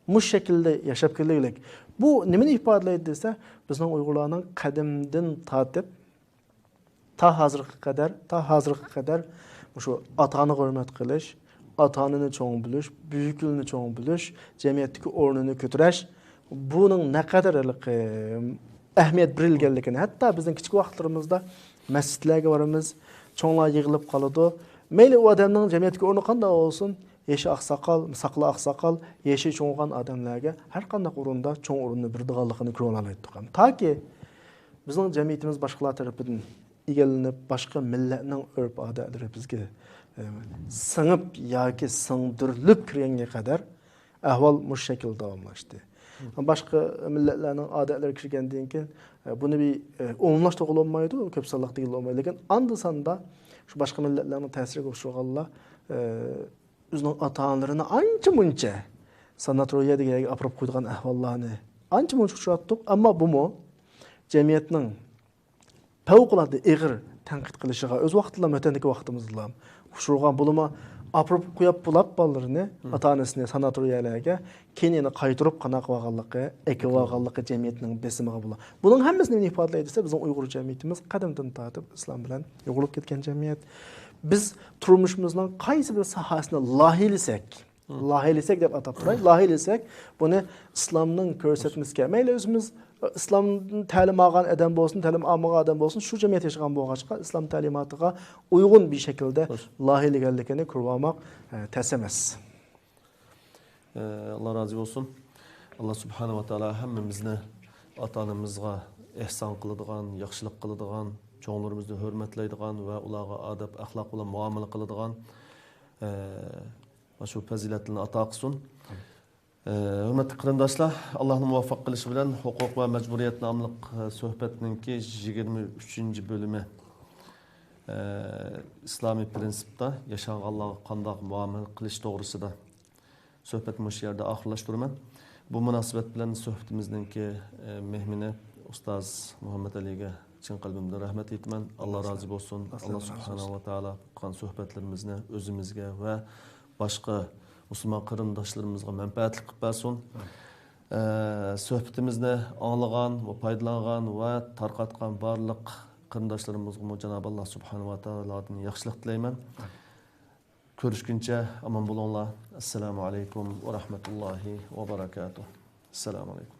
مۇشۇ شەكىلدە ياشاپ كېلىۋېلىك. بۇ نېمىنى ئىپادىلەيدۇ دېسە، بىزنىڭ ئۇيغۇرلارنىڭ قەدىمدىن تارتىپ تا ھازىرغا قەدەر، تا ھازىرغا قەدەر مۇشۇ ئاتا-ئانىغا ھۆرمەت قىلىش، ئاتا-ئانىنى چوڭ بىلىش، بۈيۈكلىرىنى چوڭ بىلىش، جەمئىيەتتىكى ئورنىنى كۆتۈرۈش، بۇنىڭ نەقەدەر ھېلىقى ئەھمىيەت بېرىلگەنلىكىنى، ھەتتا بىزنىڭ كىچىك ۋاقىتلىرىمىزدا مەسچىتلەرگە بارىمىز، چوڭلار يىغىلىپ قالىدۇ. مەيلى ئۇ ئادەمنىڭ جەمئىيەتتىكى ئورنى قانداق بولسۇن، يېشى ئاقساقال، ساقىلى ئاقساقال، يېشى چوڭىغان ئادەملەرگە ھەر قانداق ئورۇندا چوڭ ئورۇننى بېرىدىغانلىقىنى كۆرۈۋالالايتتۇق. تاكى بىزنىڭ جەمئىيىتىمىز باشقىلار تەرىپىدىن ئىگىلىنىپ، باشقا مىللەتنىڭ ئۆرپ-ئادەتلىرى بىزگە، ئە، سىڭىپ ياكى سىڭدۈرۈلۈپ كىرگەنگە قەدەر ئەھۋال مۇشۇ شەكىلدە داۋاملاشتى. باشقا مىللەتلەرنىڭ ئادەتلىرى كىرگەندىن كېيىن، ئە، بۇنى بىر، ئە، ئومۇملاشتۇرغىلى بولمايدۇ، كۆپ سانلىق دېگىلى بولمايدۇ. لېكىن ئاندا-ساندا شۇ باشقا مىللەتلەرنىڭ تەسىرىگە ئۇچرىغانلار، ئە، ئۆزىنىڭ ئاتا-ئانىلىرىنى ئانچە-مۇنچە ساناتورىيە دېگەن يەرگە ئاپىرىپ قويىدىغان ئەھۋاللارنى ئانچە-مۇنچە ئۇچراتتۇق. ئەمما بۇمۇ جەمئىيەتنىڭ پەۋقۇلئاددە ئېغىر تەنقىد قىلىشىغا ئۆز ۋاقتىدا، ۋەتەندىكى ۋاقتىمىزدىلا ئۇچرىغان، بولۇپمۇ ئاپىرىپ قويۇپ بولاپ بالىلىرىنى، ئاتا-ئانىسىنى ساناتورىيەلەرگە، كېيىن يەنە قايتۇرۇپ قانداق قىلىۋالغانلىقى، ئەكىۋالغانلىقى جەمئىيەتنىڭ بېسىمىغا بولا. بۇنىڭ ھەممىسى نېمىنى ئىپادىلەيدۇ دېسە، بىزنىڭ ئۇيغۇر جەمئىيىتىمىز قەدىمدىن تارتىپ ئىسلام بىلەن يۇغۇرۇلۇپ كەتكەن جەمئىيەت. بىز تۇرمۇشىمىزنىڭ قايسى بىر ساھەسىنى لايىھىلىسەك، لايىھىلىسەك دەپ ئاتاپ تۇراي، لايىھىلىسەك، بۇنى ئىسلامنىڭ كۆرسەتمىسىگە، مەيلى ئۆزىمىز ئىسلام تەلىم ئالغان ئادەم بولسۇن، تەلىم ئالمىغان ئادەم بولسۇن، شۇ جەمئىيەتتە ياشىغان بولغاچقا، ئىسلام تەلىماتىغا ئۇيغۇن بىر شەكىلدە لايىھىلىگەنلىكىنى كۆرۈۋالماق، ئە، تەس ئەمەس. ئە، ئاللا رازى بولسۇن. ئاللا سۇبھانەھۇ ۋە تائالا ھەممىمىزنى ئاتا-ئانىمىزغا ئېھسان قىلىدىغان، ياخشىلىق قىلىدىغان، چوڭلىرىمىزنى ھۆرمەتلەيدىغان ۋە ئۇلارغا ئادەپ-ئەخلاق بىلەن مۇئامىلە قىلىدىغان، ئە، شۇ پەزىلەتلەرنى ئاتا قىلسۇن. ئە، ھۆرمەتلىك قېرىنداشلار، ئاللانىڭ مۇۋەپپەق قىلىشى بىلەن ھوقۇق ۋە مەجبۇرىيەت ناملىق، ئە، سۆھبەتنىڭكى يىگىرمە ئۈچىنچى بۆلۈمى، ئە، ئىسلامىي پىرىنسىپتا ياشانغانلارغا قانداق مۇئامىلە قىلىش توغرىسىدا سۆھبەتنى مۇشۇ يەردە ئاخىرلاشتۇرىمەن. بۇ مۇناسىۋەت بىلەن سۆھبىتىمىزنىڭكى، ئە، مېھمىنى ئۇستاز مۇھەممەت ئەلىگە چىن قەلبىمدىن رەھمەت ئېيتىمەن. ئاللا رازى بولسۇن. ئاللا سۇبھانەھۇ ۋە تائالا قىلغان سۆھبەتلىرىمىزنى ئۆزىمىزگە ۋە باشقا مۇسۇلمان قېرىنداشلىرىمىزغا مەنپەئەتلىك قىلىپ بەرسۇن. ئە، سۆھبىتىمىزنى ئاڭلىغان ۋە پايدىلانغان ۋە تارقاتقان بارلىق قېرىنداشلىرىمىزغىمۇ جانابى ئاللا سۇبھانەھۇ ۋە تائالادىن ياخشىلىق تىلەيمەن. كۆرۈشكىنچە ئامان بولۇڭلار. ئەسسالامۇ ئەلەيكۇم ۋە رەھمەتۇللاھى ۋە بەرەكاتۇھ. ئەسسالامۇ ئەلەيكۇم.